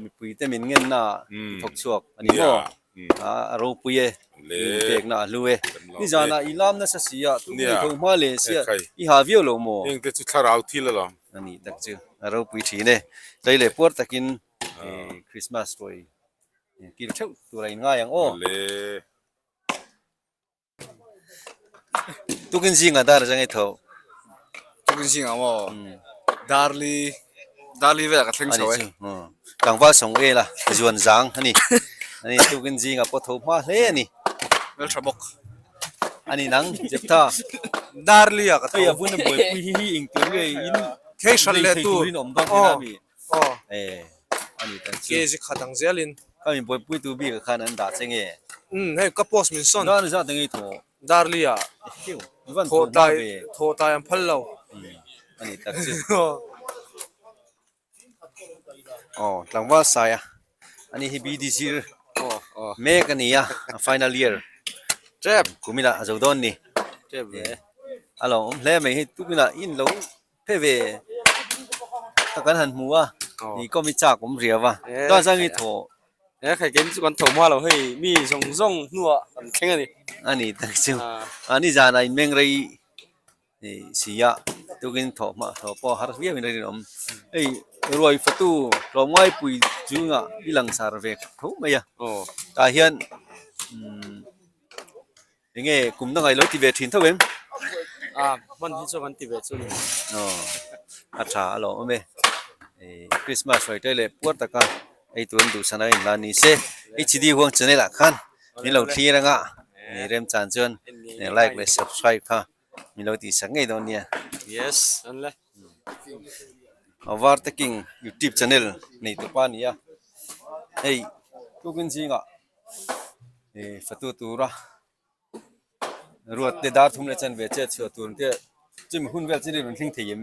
mipui te min ngen na thawk chhuak a ni maw? A ropui e, inpekna a hlu e. Nizanah i lam nasa si a, tun hi tho hma leh sia i ha viau lo maw? Heng te chu thlarau thil alawm. A ni tak chu, a ropui thin e. Tlei leh puar takin Christmas ruai kil theuh tur a inngai ang aw. Tukin zingah dar atang i tho. Tukin zingah maw? Darli Darli velah ka thleng chho e. Tlangval sawng el a zuan zang a ni. Ani tukin zingah pawh tho hma hle a ni. Hmeltha bawk. A ni nang Jeptha. Darli ah ka tho. Hei a vun a buaipui hi hi engtur nge in Thei hran leh thei tur. turin awm dawn tihna a mi. Aw. Eh, a ni tak chu. Kg khat ang zelin. Ka min buaipui tu bik ah khan an dah che nge? Umm, hei ka post min sawn. Dar zat engei thaw? Darli ah. Ehiu, i van thaw hma ve. Thaw tlai an phal lo. Umm, a ni tak chu. Aw, tlangval sai a. Ani hi BD zir mek a ni a, a final year. Tep. Kuminah a zo dawn ni. Tep ve. A lo awm hle mai hei tukinah in lo Hei ve ka kan han hmu a ni kawm i chak awm riau a chuan chuan i thaw he khai keini chu kan tho hma lo hei mi zawng zawng hnuah kan thleng a ni a ni tak chu a ni zanah in meng rei si a tukin thawh hma thawh pawh har viau in a rinawm hei ruai fatu tlawmngai pui chungah i langsar ve tho mai a tah hian umm. Enge kum dang ah i lo ti ve thin tho em? A, hman hi chu kan ti ve chu ni. Aw, a tha a lawm awm e. Christmas hruai te leh puar taka ei tur an duhsan a inhlan ni se. HD huang channel ah khan min lo thlir anga remchan chuan like leh subscribe kha. Min lo tihsak ngei dawn nia. Yes, an le. Varte King YouTube channel nei tawp a ni a. Hei tukin zingah ih fatu tura ruat te dar thum leh chanve chet chhuah tur te chumi hun vel chu rawn thleng thei em?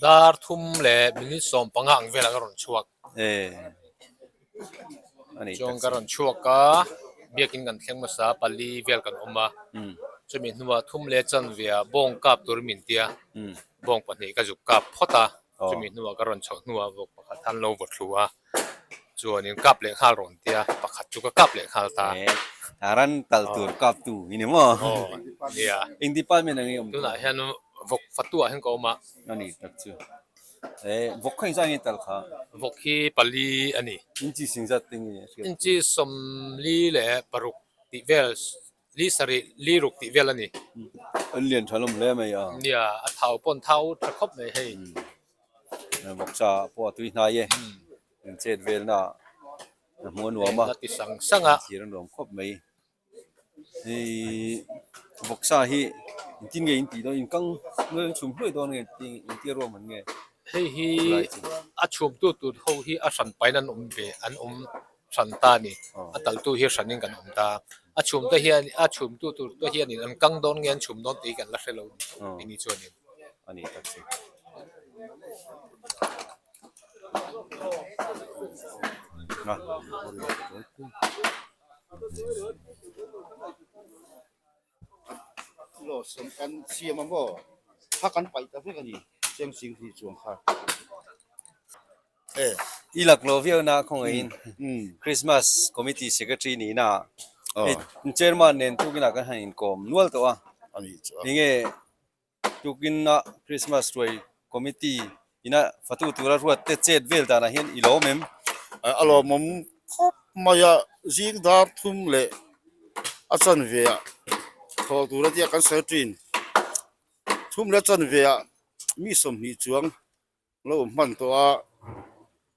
Dar thum leh minute 15 ang velah ka rawn chhuak. Eh. Chuan ka rawn chhuak a, biakin kan thleng hmasa pali vel kan awm a, chumi hnuah thum leh chanve ah bawng kap tur min ti a, bawng pahnih ka zuk kap phawt a, chumi hnuah ka rawn chhoh hnuah vawk pakhat han lo vaw thlu a, chuanin kap leh nghal rawn ti a, pakhat chu ka kap leh nghal ta. Ran kal tur kap tu i ni maw? Aw nia. Eng department ang i awm? Tunah hian vawk fatu ah hian ka awm a. A ni tak chu. Eh, vawk kha engzah nge tal kha? Vawk hi pali a ni. Inchi sing zat te nge? Inchi 46 tih vel, li sarih, li ruk tih vel a ni. An lian tha lawm hle mai a. Nia, a thau pawn thau tha khawp mai hei. Vawk cha pawh a tui hnai e. An chet velna a hmuh a nuam a. A ti sang sang a. Thir a nuam khawp mai. Hei vawksa hi engtin nge in tih dawn in kang nge chhum hluai dawn nge in tia ruam an nge. Hei hi a chhumtu tur ho hi a hran pain an awm ve an awm hran ta a ni. A taltu hi hranin kan awm ta. A chhum te hian a chhumtu tur te hianin an kang dawn nge an chhum dawn tih hi kan la hre lo a ni chuanin. A ni tak chu. Lawsawm kan siam a maw kha kan paih ta vek a ni cheng sing hi chuang kha e i lak lo viau na khawngaihin Christmas committee secretary ni na hei chairman nen tukin ah kan han inkawm nual tawh a enge Tukinna Christmas ruai committee ina fatu tura ruat te chet vel danah hian i lawm em? A lawmawm khawp mai a, zing dar thum leh a chanve ah thawh tur a tia kan sawi thin. Thum leh a chanve ah mi 20 chuang lo awm hman tawh a,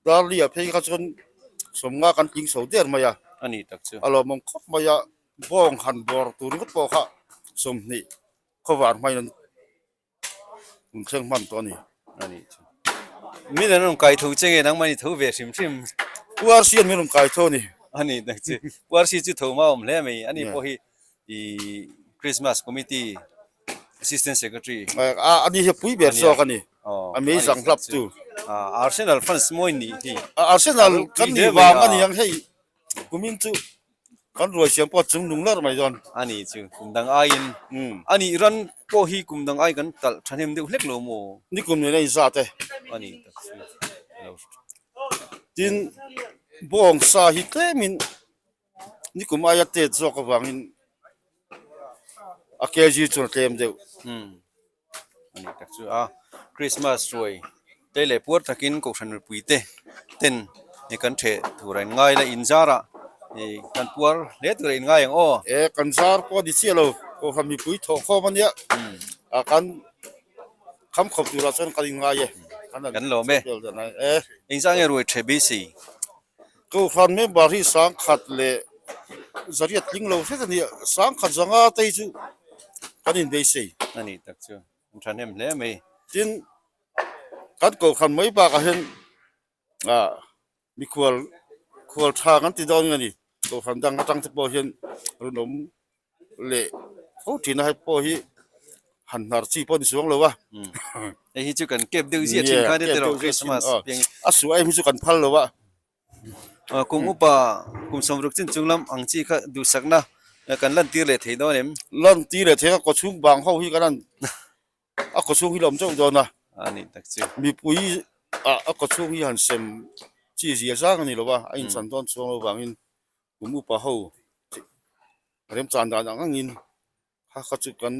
Darli ah phei kha chuan 50 kan tling chho der mai a. A ni tak chu. A lawmawm khawp mai a, bawng han bawr tur ringawt pawh kha 20 Khawvar hmain an hun thleng hman tawh a ni. A nih chu. Min an rawn kai tho che nge nangmah ni tho ve hrim hrim. Pu RC an min rawn kai tho a ni. A nih tak chu. Pu RC chu tho hma awm hle mai. Ani pawh hi i Christmas Committee Assistant Secretary. A ni hi a pui ber zawk a ni. A mei zang hlap tu. Arsenal fans mawi nih hi. Arsenal kan nih vang a ni ang hei. Kumin chu kan ruai siam pawh chung nung lar mai dawn. A ni chu kum dang aiin a nih ran pawh hi kum dang ai kan talh thahnem deuh hlek lo maw? Ni kum nen a inzat e. A ni tak chu lo. Tin bawng sa hi tlemin ni kum aia tet zawk avangin a kg chuan a tlem deuh. A ni tak chu a Christmas ruai te leh puar takin kohhran mipui te ten ih kan theh tur a in ngai la in zar ah ih kan puar hle tur a in ngai ang aw. E kan zar pawh a ni chiah lo kohhran mipui thawh khawm a nia a kan kham khawp turah chuan kan in ngai e. Kan lawm e. Engzah nge ruai theh beisei? Kohhran member hi 1000 leh zariat tling lo hret a ni a, 1000 zanga te hi chu kan inbeisei. A nih tak chu, an thahnem hle mai. Tin, kan kohhran mai bakah hian ah mikhual khual tha kan ti dawn a ni. Kohhran dang atang te pawh hian rawn awm leh fo thin a, hei pawh hi han hnar chi pawh a ni chuang lo a. Hei hi chu kan kep deuh ziah thin kha nia tiraw Christmas piang hi. A suah em hi chu kan phal lo a. Kum upa kum 60 chin chung lam ang chi kha duhsakna kan lantir leh thei dawn em? Lantir leh thei a kawchhung bang ho hi kan han a kawchhung hi la awm chauh dawn a. A nih tak chu. Mipui ah a kawchhung hi han sem chi zia zang a ni lo a, a inchan dawn chuang lo vangin kum upa ho remchan dan ang angin kha kha chu kan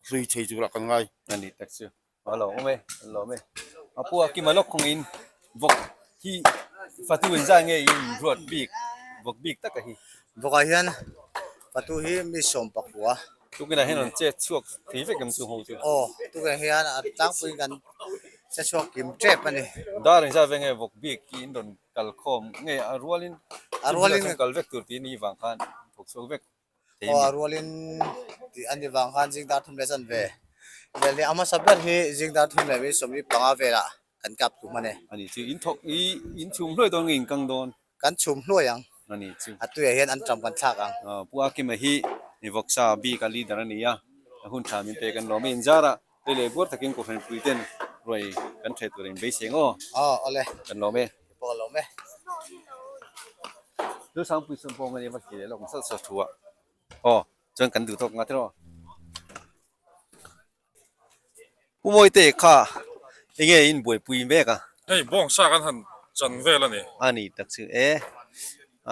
hlui thei turah kan ngai. A nih tak chu. A lo awm e, a lo awm e. A pu a kima lawk khawngin vawk hi fatu in zai nge in ruat bik, vawk bik taka hi. Vawkah hian fatu hi mi 19. Tukinah hian rawn chet chhuak thei vek em chu ho chu? Aw, tukinah hian a tlangpuiin kan che chhuak kim tep a ni. Dar engzat veng nge vawk bik hi in rawn kal khawm nge a rualin A rualin kal vek tur tih ni vang khan thawk chhuak vek. thei Aw a rualin tih a ni vang khan zing dar thum leh chanve vel hi a hmasa ber hi zing dar thum leh mi 15 velah kan kap tum a ni. A ni chu in thawk i in chhum hluai dawn nge in kang dawn? Kan chhum hluai ang. A ni chu. A tuiah hian an ṭam kan thlak ang. Pu Akima hi Vawksa bik a leader a ni a, a hun ṭha min pek an lawm a, inzarah Hei leh buar takin Kohhran pui ten ruai kan ṭhe tur in beisei ang aw. Aw awle. Kan lawm e. Kei pawh ka lawm e. Chu Sangpui chuan pawng ania va ti leh lawk ang sat sat thu a. Aw chuan kan duh tawk nga tiraw. Pu Mawite kha enge in buaipui mek a? Hei bawngsa kan han chan vel a ni. A ni tak chu e.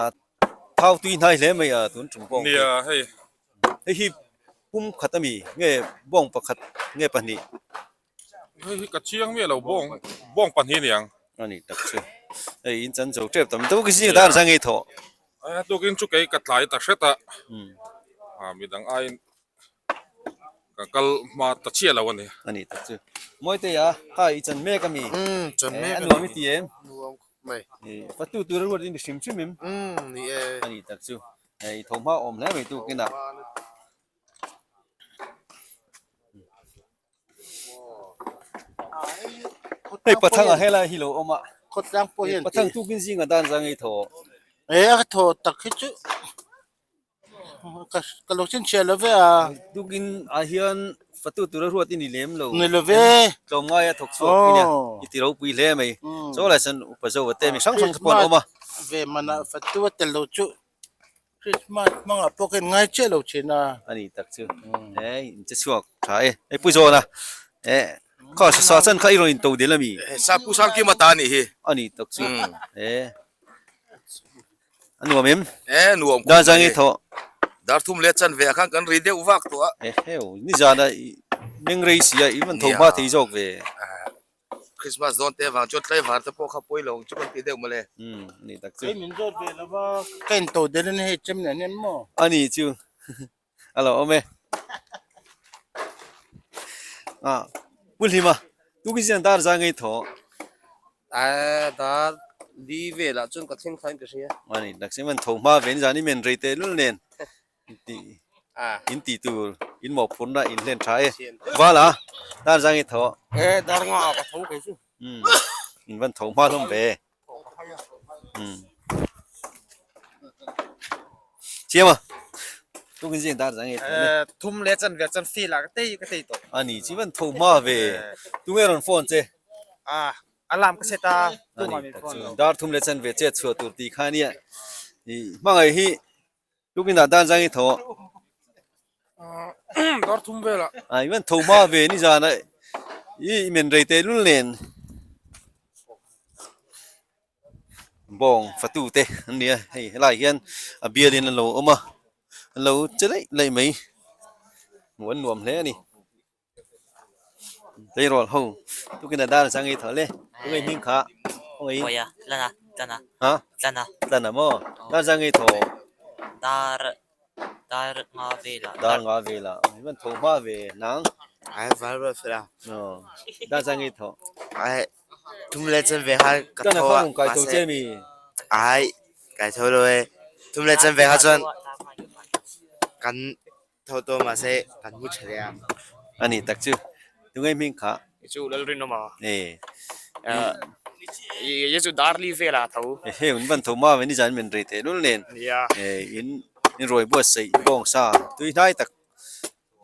A thau tui hnai hle mai a tun tum pawh. Nia hei. Hei hi pum khat ami nge bawng pakhat nge pahnih? Hei hi ka chiang miah lo bawng bawng pahnih aniang. A ni tak chu. Hei in chan zo tep tam deuh ka zing dan zang ei thawh. A tukin chu kei ka tlai ta hret a. A midang aiin ka kal hma ta chiah lo a ni. A ni tak chu. Mawiteia kha i chan mek ami? Umm chan mek a nuam i ti em? Nuam khawp mai. Fatu tur a ruat in hrim hrim em? Umm ni e. A ni tak chu. Hei tho hma awm hle mai tukin ah. Hei pathang ah helai hi lo awm a. Khawtlang pawh hian Pathang tukin zinga dan zang ei tho. E a thaw tak hi chu ka ka lo chhinchhiah lo ve a. Tukin ah hian fatu tura ruat i ni lem lo. Ni lo ve. Tlawmngai a thawk chhuak i nia. I ti ropui hle mai. Chaw lai chuan upa zo a te mi hrang hrang te pawh an awm a. Ve manah fatu a tel lo chu Christmas hmangah pawh khan ngai chiah lo thin a. A ni tak chu. Hei in che chhuak tha e. Hei Pu Zawna eh kha sa chan kha i rawn in to del ami? Sa Pu Sangkima ta a nih hi. A ni tak chu. Eh a nuam em? Eh nuam khawp mai. Dar zang i thawh. Dar thum leh chan ve ah khan kan ri deuh vak tawh a. Eh heu nizan a meng rei si a i van tho hma thei zawk ve. Christmas dawn te avang chuan tlaivar te pawh kha pawi lo ang chu kan ti deuh mawle. Umm ni tak chu. Kei min zawt ve lo va, ka in to del in hei chem nen hian maw? A ni chu a lo awm e. Ah Pu Hlima, tukin zan dar za ngei thaw. A dar li velah chuan ka thleng thlain ka hria. A ni tak chu, man tho hma ve ni zan i men rei teh lul nen. In tih tur in mawhphurhna in hlen tha e. Vala, dar zang i tho. E, dar nga ka tho kei chu. Umm, in van tho hma hlawm ve. Umm. Chiam a, tukin zing dar zang i tho ne. Thum leh chan ve chan feel ah ka tei ka tei tawh. A ni chi van tho hma ve. Tunge rawn phone che? Ah, alarm ka set a, tumah min phone lo. Dar thum leh chan ve chet chhuah tur tih kha nia. I hmangaih hi Tukin ah dan zang i tho. Dar thum velah. A ivan tho hma ve ni zan a i men rei te lul nen. Bawng fatu te an nia hei helai hian a bial in an lo awm a an lo che laih laih mai hmuh an nuam hle a ni. Tleirawl ho tukin a dar chang i thaw le tunge hming kha khawngaih in Khawiah tlana tlana ha tlana tlana maw dar chang i thaw dar dar nga velah dar nga velah i van tho hma ve nang ai var var fela aw dar chang i thaw ai thum le chan ve kha ka tlana tho kha a rawn kai tho mahse che mi ai kai tho lo e thum le chan ve kha chuan kan Tho tawh mahse kan hmu tha leh a. A ni tak chu. Tunge hming kha? I chu Lalrinawma. E. I chu Darli velah tho. Ehe un van tho ma ve ni zan men rei teh lul nen. Nia. E in in rawi buatsaih bawng sa tui hnai tak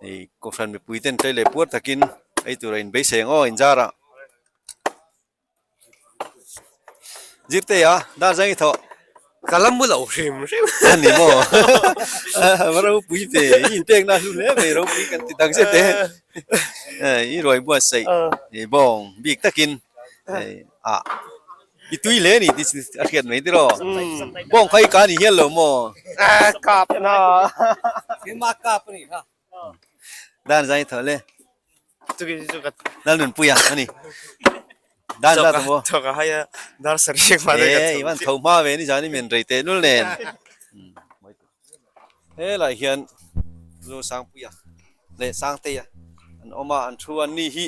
e kohhran mipui ten tlei leh puar takin ei tura in beisei ang aw inzar ah. Zirte a dar zang i thawh. Ka la mu lo hrim hrim. A ni maw? Va ropui ve, i inpekna a hlu hle mai ropui kan ti tak zet e. I ruai buatsaih i bawng bik takin ah i tui hle a ni tih a hriat mai tiraw. Bawng kha i ka ni hial lo maw? Kap na. Keimah kap a nih kha. Dan zai tho le. Tukin chu ka Lal nun puia ani. Dan za tamo. Thok a haya dar sarih ma de ka Eh, iwan tho ma ve ni jani men rei te lul nen. He lai hian Zo sang puia le sang te ya. An oma an thu an ni hi.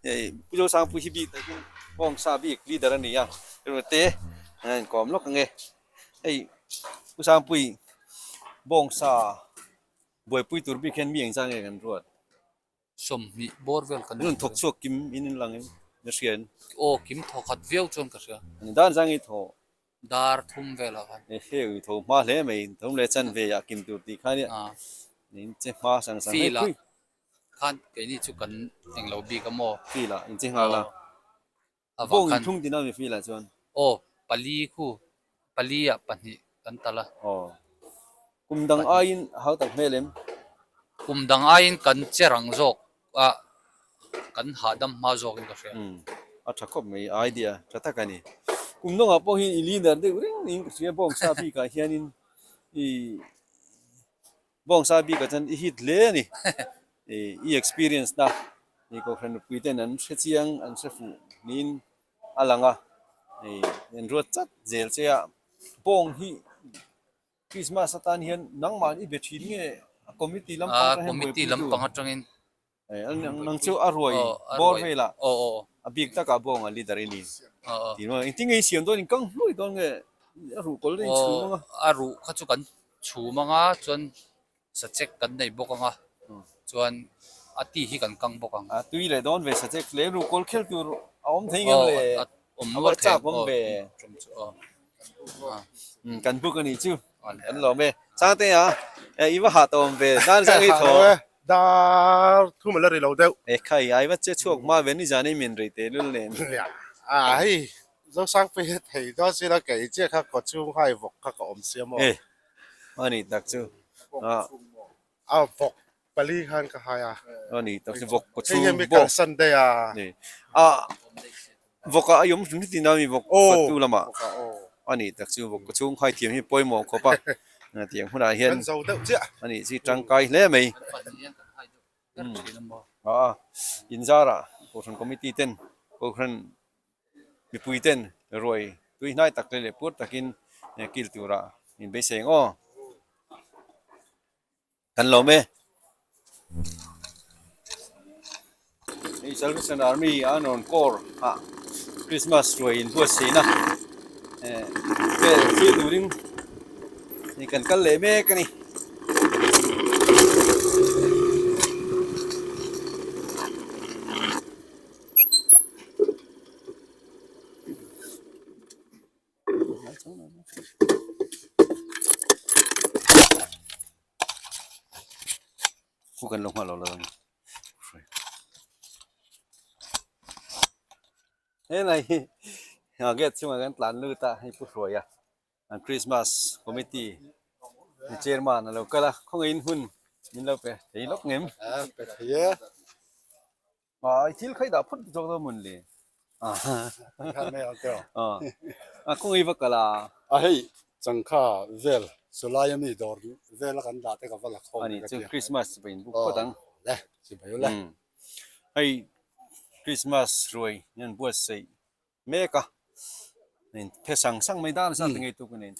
Eh, pu zo sang pui hi bi takin bong sa bik leader ani ya. Ru te an kom lok nge. Ei pu sang pui bong sa. Buaipui tur bik hian mi engzah nge kan ruat? 20 bawr vel kan Rawn thawk chhuak kim in in lang in na hria in. Aw kim thawk khat viau chuan ka hria. Ani dan zang i thaw. Dar thum velah khan. E heu i tho hma hle mai thum leh chan ve ah kim tur tih kha nia. In che hma sang sang hei pui. Khan keini chu kan englo bik a maw. Field ah in che nghal a. Bawng in thlung tina mi field ah chuan. Aw pali khu pali ah pahnih kan tal a. Aw kum dang aiin hau tak hmel em? Kum dang aiin kan che rang zawk a kan hahdam hma zawk in ka hria. Umm a tha khawp mai idea tha tak a ni. Kum dangah pawh hian i leader deuh reng niin ka hria bawng sa bikah hianin i Bawngsa bikah chuan i hit hle a ni. I experience na i Kohhran nupui ten an hre chiang an hre fuh niin a lang a. An ruat chat zel che a. Bawng hi Christmas atan hian nangmah i be thin nge a committee lampang atang hian Committee lampang atangin Nang chu a ruai bawr velah a bik takah bawng a leader i ni. Tih maw engtin nge i siam dawn in kang hluai dawn nge a ruh kawl daih in chhum ang a. A ruh kha chu kan chhum ang a chuan sachek kan nei bawk ang a chuan a ti hi kan kang bawk ang. A tui leh dawn ve sachek leh ruh kawl khel tur a awm thei ngem le a va chak awm ve. Kan buk a nih chu. Kan lawm e. Changte a, i va hah tawm ve. Dan zang i thaw. Dar thum a la ri lo deuh. E khai, ai va che chhuak hma ve ni zan i min rei teh lul nen. A hei, Zosangpui hi thei dawn si lo, kei chiah kha kaw chhung hai vawk kha ka awm sia maw. E, a ni tak chu. A vawk pali khan ka hai a. A ni tak chu vawk kaw chhung Hei hian mi kalsan daih a. Ni. A vawk ah a awm hrim hrim a mi vawk fatu lamah. A ni tak chu vawk kaw chhung khai thiam hi pawimawh khawp a. Tiang hunah hian Kan zo deuh chiah. A ni chi tangkai hle mai. A inzarah Kohhran Committee ten Kohhran mipui ten ruai tui hnai tak leh pur takin kil tura in beisei ang aw. Kan lawm e. Hei Salvation Army an rawn kawr ah Christmas ruai in buatsaihna eh vel thlir turin hei kan kal leh mek a ni. Khu kan lo nghah lo la dang helai hi gate chungah kan tlan lut a hei pu hruai a an Christmas committee chairman a lo kal a khawngaihin hun min lo pe thei lawk ngem pe thei e A i thil khai dah phawt zawk dawn mawn le. A kawng i va kal a. A hei changkha vel chulai ami dawr vel a kan dah te ka va la khawm Ani chu Christmas va in buk phawt ang. Le chibai ule. Hei Christmas ruai hian buatsaih mek a. Phe sang sang mai dar zat ngei tuk a nei.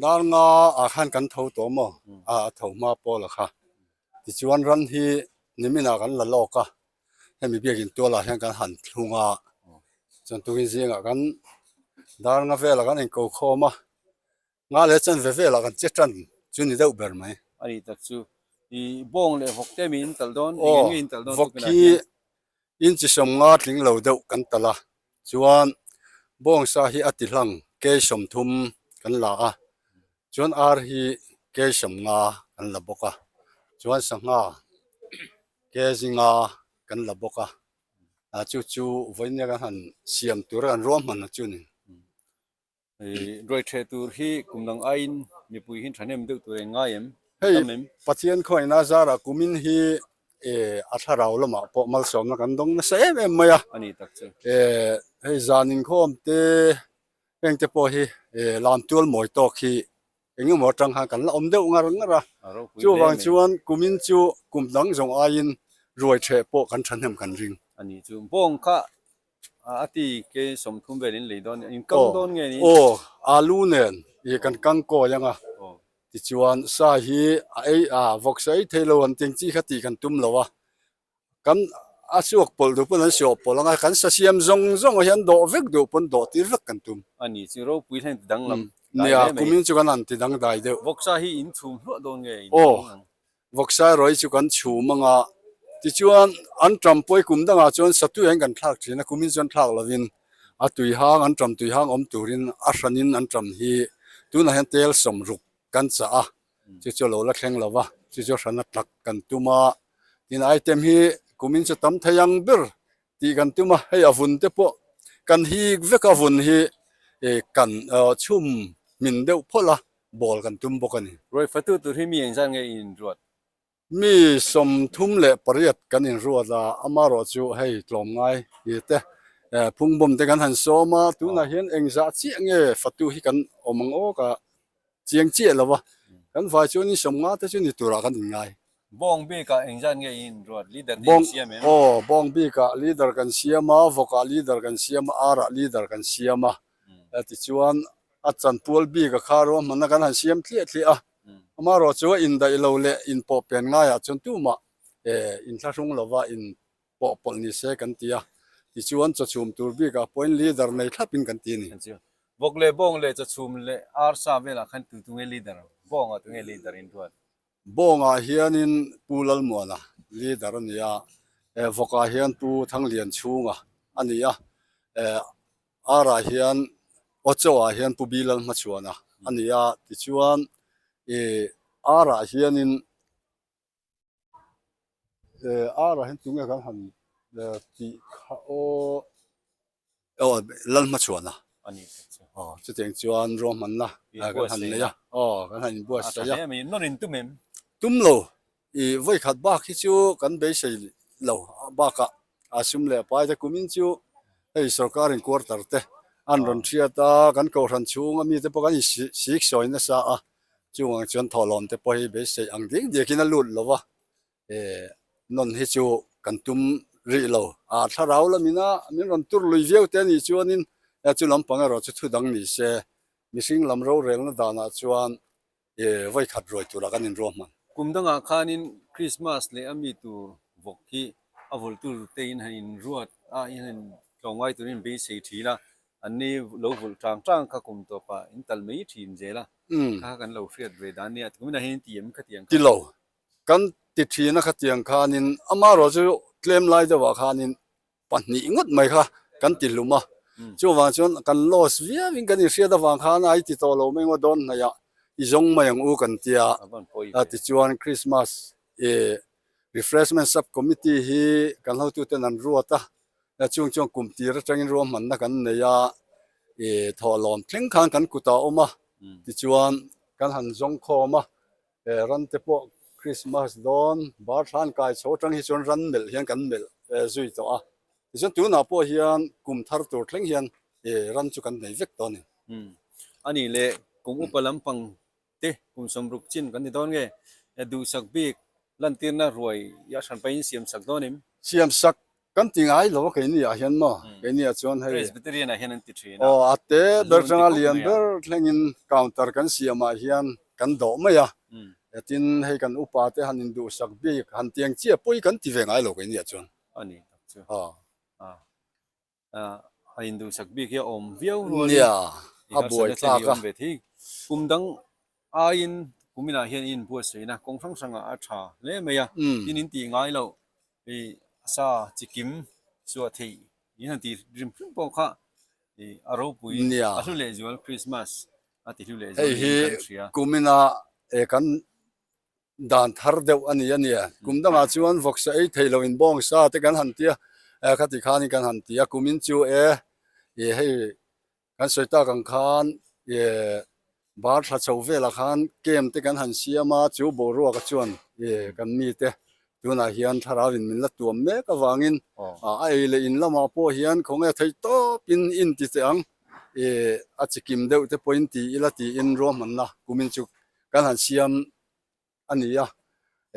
Dar nga ah khan kan tho tawh maw? A tho hma pawl a kha. Tichuan ran hi niminah kan la lawk a, hemi biakin tualah hian kan han thlung a, chuan tukin zingah kan dar nga velah kan inko khawm a, nga leh chanve velah kan che tan chu ni deuh ber mai. A ni tak chu i bawng leh vawk te mi in talh dawn, eng eng nge in talh dawn Vawk hi inchi sawmnga tling lo deuh kan talh a, chuan bawngsa hi a ti hlang kei 30 kan la a, Chuan ar hi kg 50 kan la bawk a, chuan sangha kg 5 kan la bawk a, a chu chu vawiin kan han siam tur a kan ruahman a chu ni. Ruai ṭheh tur hi kum dang aiin mipui hi ṭhahnem deuh tur eng ngai em? Hei Pathian khawngaihna zarah kumin hi a thlarau lamah pawh malsawmna kan dawng nasa em em mai a. A ni tak chu. Hei zan inkhawm te Heng te pawh hi lam tual mawi tawk hi eng emaw atang khan kan la awm deuh ngar ngar a, chuvang chuan kumin chu kum dang zawng aiin ruai theh pawh kan thahnem kan ring. A ni chu bawng kha a ti ke 30 vel in lei dawn in kang dawn nge ni? Aw alu nen i kan kang kawi ang a, tichuan sa hi a ei a vawksa ei thei lo an teng chi kha tih kan tum lo a, Kan a suak pawlh duh pawn an suak pawlh ang a, kan sa siam zawng zawng ah hian dawh vek duh pawn dawh tir vek kan tum. A ni chu ropui hian ti danglam dai hle mai. Nia, kumin chu kan han ti dang dai deuh. Vawksa hi in chhum hluah dawn nge in Aw, ang? Vawksairawi chu kan chhum ang a, tichuan an ṭam pawi kum dangah chuan satui an kan thlak ṭhin a, kumin chuan thlak lovin a tui hang an ṭam tui hang awm turin a hranin an ṭam hi tunah hian tel sawmruk kan chah a, chu chu a lo la thleng lo va, chu chu a hrana tlak kan tum a, tin item hi kumin chu tam thei ang ber tih kan tum a, hei a vun te pawh kan hik vek a vun hi kan chhum hmin deuh phawlh a. Ball kan tum bawk a ni. Ruai fatu tur hi mi engzat nge i inruat? Mi 38 kan inruat a, amarawh chu hei tlawmngai ni te phungbawm te kan han sawm a, tunah hian engzah chiah nge fatu hi kan awm ang aw ka chiang chiah lo va, kan vai chuanin 50 te chu ni turah kan inngai. Bawng bikah engzat nge i inruat? Leader te in siam em? Aw, bawng bikah leader kan siam a, vawkah leader kan siam a, arah leader kan siam a, tichuan A chanpual bik a kha ruahmanna kan han siam thliah thliah a, amaherawh chu a indaih lo leh inpawh pen ngaiah chuan tumah inthlahrung lova inpawh pawlh ni se kan ti a, tichuan chawchhum tur bikah pawhin leader nei thlapin kan ti a ni. Vawk leh bawng leh chawchhum leh arsa velah khan tu tunge leader? Bawngah tunge leader in ruat? Bawngah hianin Pu Lalmuana leader a ni a, Vawkah hian Pu Thanglianchhunga a ni a, Arah hian Ochoa hian Pu Bilal hmachhuana a ni a, tichuan ih Arah hianin eh Arah hian tunge kan han tih kha aw aw Lal hmachhuana a ni aw chutiang chuan ruahmanna kan han nei a aw kan han inbuatsaih a nawn in tum em? Tum lo I vawikhat bak hi chu kan beisei lo bakah a sum leh pai te kumin chu hei sorkarin quarter te an rawn hriat a, kan kohhran chhunga mite pawh kan insik sawi nasa a, chung ang chuan thawhlawm te pawh hi beisei ang ding diakin a lut lo va, eh nawn hi chu kan tum rih lo. A thlarau lamina min rawn tur lui viau te anih chuanin chu lampang erawh chu thu dang ni se, mihring lam rorelna danah chuan E vawi khat ruai turah kan inruah hman. Kum dangah khanin Christmas leh a mi tur vawk hi a vawlh tur te in han inruat a, in han tlawmngai turin in beisei thin a, an ni lo vawlh tang tang kha kum tawpah in tal mai thin zel a, kha kha kan lo hriat ve dan nia, kuminah hian in ti em khatiang khan? Ti lo, kan ti thin a khatiang khanin amaherawh chu tlem lai deuhah khanin pahnih ngawt mai kha kan ti hlum a, chuvang chuan kan loss viau in kan inhriat avang khan a i ti tawh lo mai ngaw dawn hnaih ah i zawng mai ang u kan tia a tichuan Christmas ih refreshment sub committee hi kan hotuten an ruat a chung chuan kum tir atangin ruahmanna kan nei a ih thawhlawm thleng khan kan kutah a awm a tichuan kan han zawng khawm a. He ran te pawh Christmas dawn bar thlan kai chho atang hi chuan ran melh hian kan melh zui tawh a, tichuan tunah pawh hian kum thar tur thleng hian ran chu kan nei vek tawh a ni. A nih leh kum upa lampang te kum 60 chin kan ni dawn nge duhsak bik lantirna ruai a hran pahin siamsak dawn em? Siamsak Kan ti ngai lo a keini ah hian maw? Keini ah chuan hei. Presbyterian ah hian an ti thin a. Aw a te ber tanga lian ber thlengin counter kan siam ah hian kan dawh mai a. Tin hei kan upa te han induhsak bik han tiang chiah pawh hi kan ti ve ngai lo keini ah chuan. A ni tak chu. Aw. A induhsak bik hi a awm viau rualin. Nia a buai tlak a. Kum dang Aiin kuminah hian in inbuatsaihna kawng hrang hrangah a tha hle mai a, tin in tih ngai loh ih sa chikim chhuah theih in han tih rim hrim pawh kha ih a ropui a hlu leh zual Christmas a ti hlu leh zual Hei hi kumina eh kan dan thar deuh a ni a nia, kum dangah chuan vawksa ei thei loh in bawng sa te kan han tia eh khati khanin kan han ti a, kumin chu e ih hei Kan sawi tak ang khan ih bar thla chho velah khan camp te kan han siam a, chu boruaka chuan ih kan mite tunah hian thlarau in min la tuam mek avangin a ei leh in lamah pawh hian khawnge theih tawpin in ti teh ang ih a chikim deuh te pawhin ti ila tiin ruahmanna kumin chu kan han siam a ni a,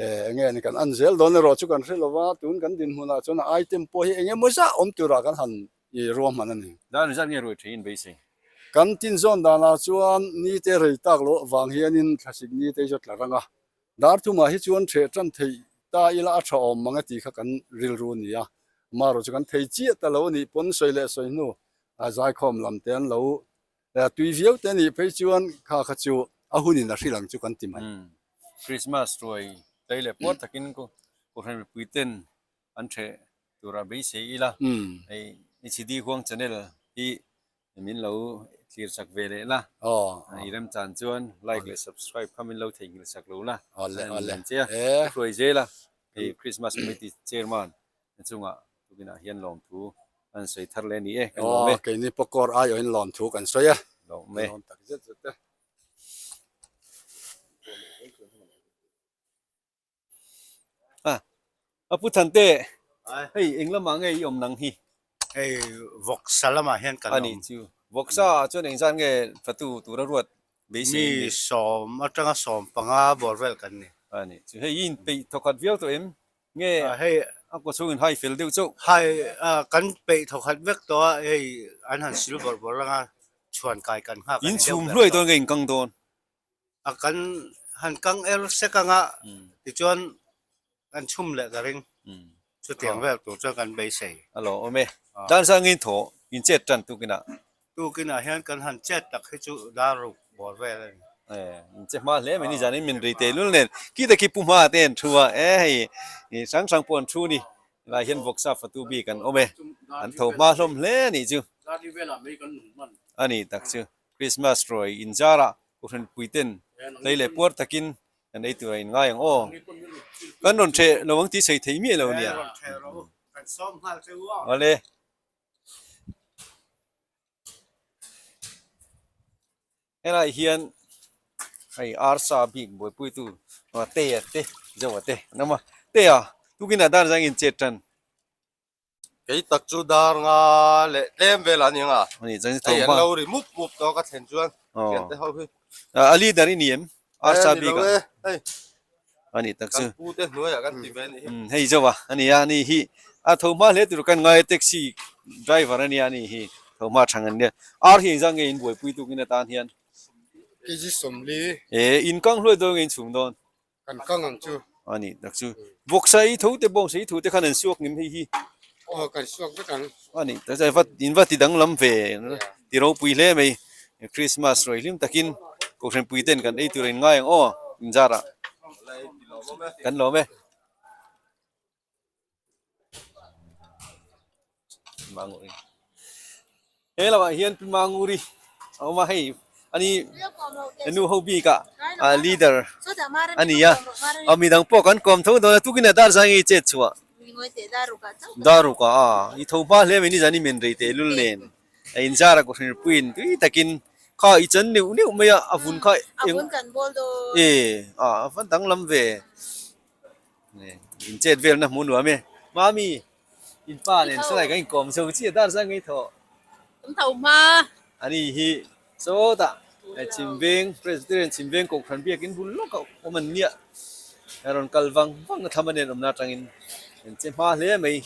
eh enge ni kan an zel dawn erawh chu kan hre lova, tun kan dinhmunah chuan a item pawh hi eng emaw zah awm turah kan han i ruahman a ni. Dan zat nge ruai theiin beisei? Kan tinzawn danah chuan nite rei tak loh avang hianin thlasik nite hi chu a tla rang a, dar thumah hi chuan ṭheh ṭan theih ta ila a ṭha awm mang e tih kha kan rilru a ni a, amaherawh chu kan thei chiah ta lo a nih pawn sawi leh sawi hnu a zaikhawm lam te an lo Tui viau te nih phei chuan kha kha chu a hunin a hrilh ang chu kan ti mai. Christmas ruai. Tlei leh puar takin Kohhran mipui ten an ṭheh tura beisei ila. Hei HD Huang channel hi min lo thlir chak ve leh la. I remchan chuan like leh subscribe kha min lo theihnghilh sak lo la. An che a, ka hruai zel a. Hei Christmas Committee Chairman chungah tukinah hian lawmthu an sawi thar leh a ni e. Kan lawm e. Keini pawh kawr aiawhin lawmthu kan sawi a. Lawm e. Lawm tak zet zet e. A pu Thante, hei eng lamah nge i awm nang hi? Hei vawksa lamah hian kan awm. A nih chu. Vawksa ah chuan engzat nge fatu tura ruat beisei in ni? Mi sawm atanga 15 bawr vel kan ni. A nih chu. Hei i inpeih thawkhat viau tawh em? Nge hei a kaw chhung in hai fel deuh chauh? Hai kan peih thawkhat vek tawh a, hei an han sil bawrh bawrh anga chhuan kai kan nghak a ni In deuh chhum ber hluai tawh. dawn nge in kang dawn? A kan han kang er sek anga tichuan kan chhum leh ka ring. Chutiang vel tur chuan kan beisei. A lo awm e. Dan sangin thaw in chet tan tukinah. Tukinah hian kan han chet tak hi chu dar ruk bawr vel a ni. Eh, in che hma hle mai ni zanin min rei teh lul nen. Khi te khi pu hma te an thu a, eh hei i hrang hrang pawh an thu ni. Helai hian vawksa fatu bik an awm e. An tho hma hlawm hle a nih chu. A ni tak chu. Christmas ruai inzarah Kohhranpui ten hlei leh puar takin kan ei tur a in ngai ang aw. Kan rawn ṭheh lo ang tih sawi thei miah lo nia. Awle. Helai hian hei arsa bik buaipuitu Tea te Zoa te an awm a. Tea tukin ah dar zangin chet tan. Kei tak chu dar nga leh tlem vel a ni ang a. Ani chuan tho hei an lo ri mup mup tawh ka thlen chuan thian te ho hi. A leader i ni em? Arsa bik a. Hei. Ani tak chu. Kan pu te hnuaiah kan ti ve a ni hi. Hei zo a ani a ani hi a tho hma hle tur kan ngai taxi driver a nia ani hi tho hma thang an nia. Ar hi engzah nge in buaipui tukin atan hian? Kg 40. E in kang hluai dawn nge in chhum dawn? Kan kang ang chu. A ni tak chu. Vawksa i tho te bawngsa i thu te khan an suak ngim hei hi. Aw kan suak vek ang. A ni tak chu in va ti danglam ve ti ropui hle mai. Christmas rawi hlim takin Kohhran pui ten kan ei tur a in ngai ang aw inzarah kan lawm e. He lamah hian Pi Manguri a awm a hei ani nu ho bik ah leader a ni a aw midang pawh kan kawm tho dawn a tukin ah dar zai nge i chet chhuah dar ruk ah a i tho hma hle mai nizan i men rei teh lul nen a inzar a kawhhran puiin tui takin kha i chan neuh neuh mai a a vun kha eng e a va danglam ve. In chet vel na hmu nuam e. Mami, in pa nen saw lai kan inkawm zo chiah dar zang ngei thaw. Kan tho hma. Ani hi sawtah Chhimveng, Presbyterian Chhimveng Kohhran biakin bul lawk a awm an nia. A rawn kal vang vang a thlam a nen awmna atangin an che hma hle mai.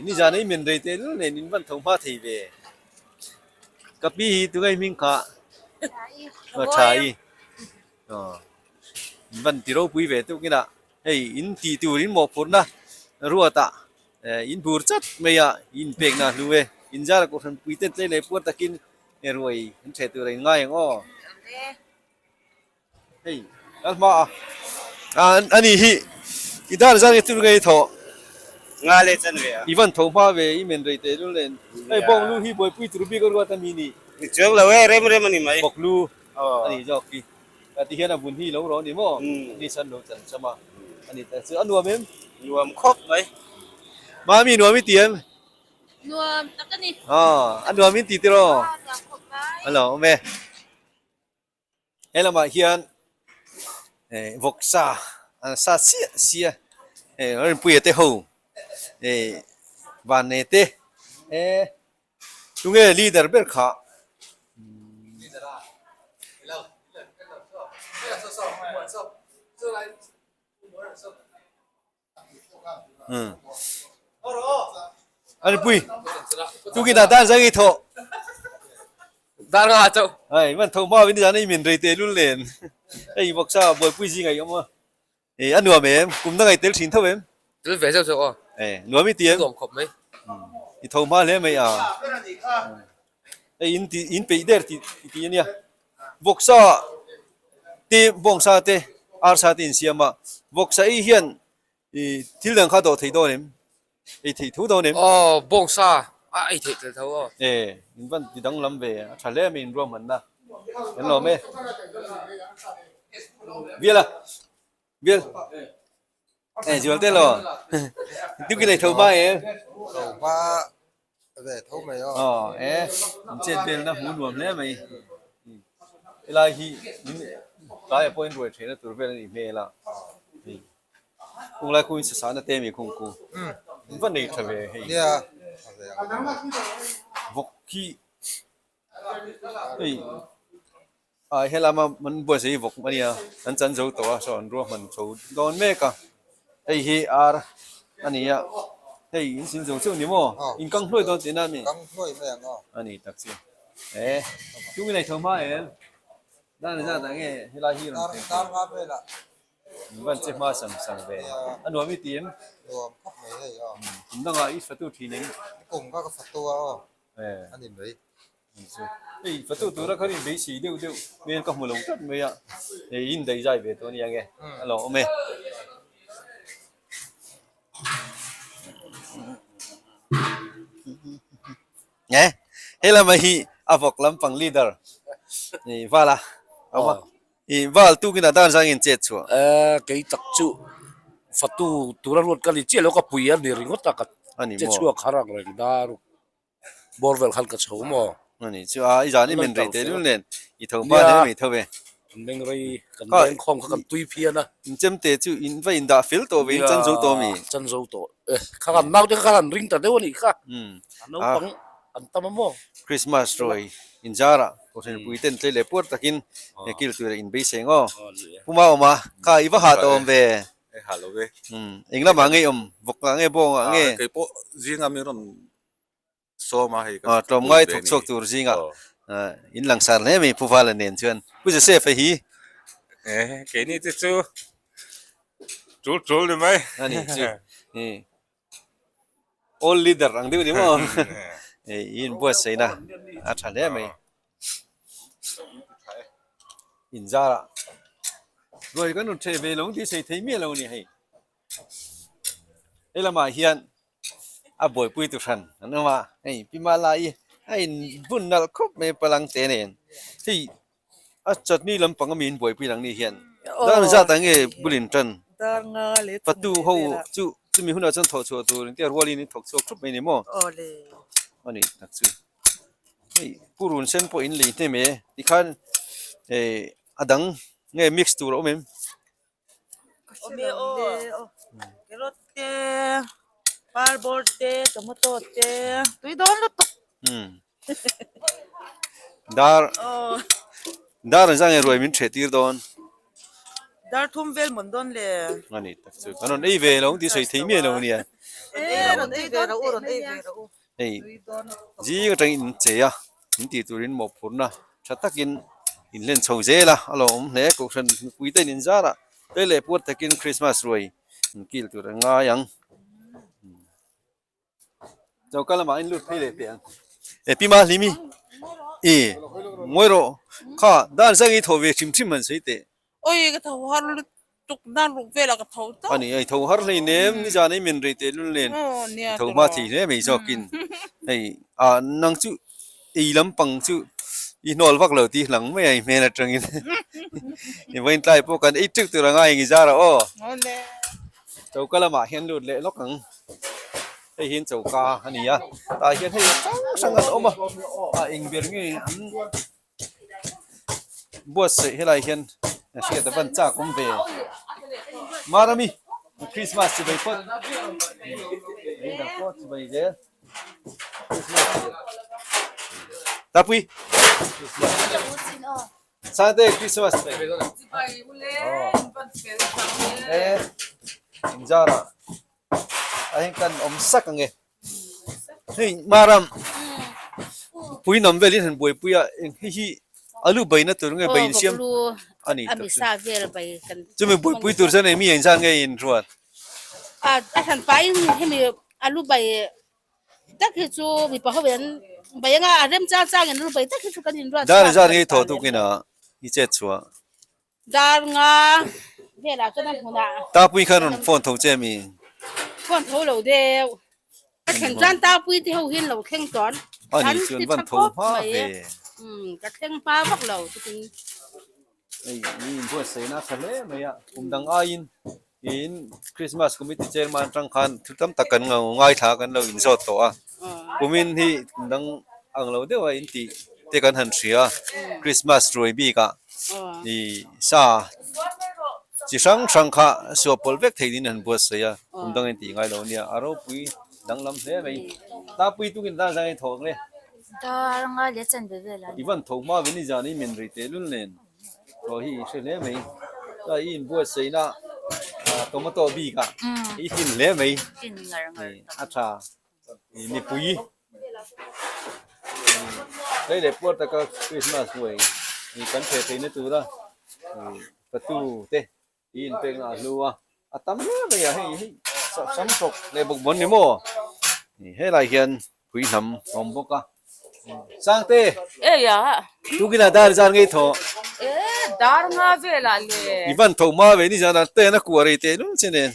Nizan ei men rei teh lul nen in van tho hma thei ve. Ka pi hi tunge hming kha? Tha i. In van ti ropui ve tuk ila hei in tih tur in mawhphurhna ruatah in bur chat mai a in pekna a hlu e in zara kohhran pui te tlei leh puar takin ruai an ṭheh tur a in ngai ang aw hei kal hma a ani hi i dar zar nge tur ngei thawh nga le chan ve a i van tho hma ve i men rei teh lul nen hei bawng lu hi buaipui tur bik a ruat a mi ni ni chuang lo e rem rem a ni mai bawk lu a ni zawk hi. Ka ti hian a vun hi lo rawh a ni maw? Ni san lo chan cham a, a ni tak chu a nuam em? Nuam khawp mai. Mami nuam i ti em? Nuam tak a ni. Aw, a nuam in ti tiraw? Aw, nuam khawp mai. A lo awm e. He lamah hian vawksa an sa chiah sia hei Rinpuia te ho hei Vannei te eh Tunge leader ber kha? Anpui, tukin ah dan zang i thawh. Dar nga chauh. Ai, man tho hma vin zan ei min rei te lul nen. Hei vawksa buaipui zing ai awm a. E a nuam em? Kum dang ai tel thin tho em? Tel ve zeuh zeuh aw. E nuam i ti em? Nuam khawp mai. I tho hma hle mai a. Hei in ti in peih der ti ti ania. Vawksa te bawngsa te. Arsa te insiam a, vawksa ei hian i thil dang kha dawh thei dawn em? Ei theih tho dawn em? Aw, bawngsa a ei theih tel tho aw. E, in van ti danglam ve, a tha hle mai in ruahmanna. Kan lawm e. Bial a, bial. E, zual te lo. Dukin ei tho hma em? Tho hma ve tho mai aw. Aw, e, in chet velna hmu nuam hle mai. Helai hi in tlaiah pawh in ruai theihna tur vel a nih hmel a. Khung lai khuin sasana te mi khung ku. In va nei tha ve hei. Nia, tha ve ang. Vawk hi hei ah helama an buatsaih hi vawk a nia an chan zo tawh a saw an ruahman chho dawn mek a hei hi ar a ni a hei in sin zo chauh ni maw in kang hluai dawn tihna a mi Kang hluai mai ang aw. A ni tak chu e chung in ei tho hma em dan zat ah nge helai hi rawn thleng Dar nga velah In van che hma sang sang ve. A nuam i ti em? Nuam khawp mai hei aw. Kum dangah i fatu thin eng? Kum kha ka fatu a aw. A ni mai. Hei fatu tura khan in beisei deuh deuh hmel ka hmu lo tlat mai a. Hei in daihzai ve tawh a nia nge. A lo awm e. Nge he lama hi a vawk lampang leader i val a awm a i val tukin a dan zang in chet chhuah. Eh kei tak chu fatu tura ruat ka ni chiah lo ka pui a ni ringawt a ka che chhuak har ang reng dar bawr vel khan ka chho maw. Ani chu a i zan i men rei tehlul nen i tho hma hle mai tho ve. Kan meng rei kan meng khawm kha kan tui phian a. In chemte chu in va in dah fel tawh ve in chan zo tawh mi. Chan zo tawh e kha kan naute kha kan ring ta deuh a nih kha. A naupang an tam a maw. Christmas rawi in zar ah kohhran pui ten tlei leh puar takin he kil tur ah in beisei ang aw. Puma awm a kha i va ha tawh awm ve. E ha lo ve. Eng lamah nge i awm vawk ah nge bawng ah nge. Keipawh zinga mi rawn sawm a hei ka tlawmngai thawk chhuak tur zingah in langsar hle mai Pu Vala nen chuan Pu Joseph a hi eh keini te chu tul tul ni mai ani chu all leader ang deuh ni maw eh in buatsaihna a tha hle mai in zarah ruai kan rawn ṭheh ve lo tih sawi thei miah lo a ni hei. He lamah hian a buaipui tu hran an awm a hei pi Malai a in bun nalh khawp mai palang te nen hei a chutney lampang ami in buaipui lang ni hian dar zat ah nge bul in tan fatu ho chu chumi hunah chuan thawh chhuah tur engtia rualin in thawk chhuak thup mai a ni maw a ni tak chu hei purun sen pawh in lei hnem e tikhan eh a dang nge mix tur a awm em. Awm e aw carrot te parbawr te tomato te tui dawn lutuk. Dar dar an zang e ruai min ṭheh tir dawn. Dar thum vel mawn dawn le. A ni tak chu kan rawn ei ve lo tih sawi thei miah lo ania. E rawn ei ve rawh u rawn ei ve rawh u. Hei zing atangin in che a in tih turin mawhphurhna tha takin in hlen chho zel a a lo awm hle kohhran mipui te in inzar a tei leh puar takin Christmas ruai in kil tur a ngai ang choka lamah in lut phei leh teh ang e pi ma hlimi i ngawi rawh kha dan zang i thaw ve hrim hrim han sawi teh. Oi ka tho har lut tuk nan ruk velah ka tho tawh. Ani ei tho har hlei nem nizan ei men rei teh lul nen tho hma thei hle mai zawkin hei ah nang chu ei lampang chu i hnawl vak lo tih hlang mai a i hmel atangin i vawiin tlai pawh kan ei teuh tur a ngai ang i zar a aw choka lamah hian lut leh lawk ang hei hian choka a ni a tah hian hei hrang hrang an awm a a eng ber nge an buatsaih helai hian hriat a van chak awm ve Marami Christmas chi bai phawt dang pawh chi bai zel Christmas Tapui Sangte Christmas chi bai e inzara a heng kan awm sak ange Hei Maram pui nam velin han buaipui a eng hei hi alu baina tur nge bai insiam a ni tak chu chumi buaipui tur chuan eng mi engzat nge in ruat a hran pahin hemi alu bai tak hi chu mipa ho in bai anga a rem chang chang in alu bai tak hi chu kan inruat dar zat nge i thawh tukin a i chet chhuah dar nga. velah chuan a hmunah. Tapui khan rawn phone tho che mi? Phone tho lo deuh. Ka thleng chuan Tapui te ho hian lo thleng tawh an ti tha khawp mai. Umm ka thleng hma vak lo chutin. Hei mi inbuatsaihna a tha hle mai a, kum dang aiin in Christmas committee chairman atang khan thil tam tak kan ngaithla kan lo inzawt tawh a, kumin hi kum dang ang lo deuh a in tih te kan han hria a, Christmas ruai bikah ih sa chi hrang hrang kha suah pawlh vek thei niin an buatsaih a, kum dang in tih ngai lo ania, a ropui danglam hle mai, Tapui tukin dan zang in thawk ang e. Dar anga leh chan ve vel a I van tho hma ve ni zan i men rei teh lul nen tawh hi i hre hle mai. Chuan i inbuatsaihna tomato bik ah i hlim hle mai. A tha i mipui tlei leh puar taka Christmas huai kan theh theihna tura fatu te I inpekna a hlu a, a tam hle mai a, hei hi sam tawk leh bawk bawn ni maw? Helai hian pui hnam a awm bawk a, Sangte! Eia! Tukinah dar zan ngei thaw? E, dar nga velah le. I van tho hma ve ni zan a ten a kuah rei teh lul che nen.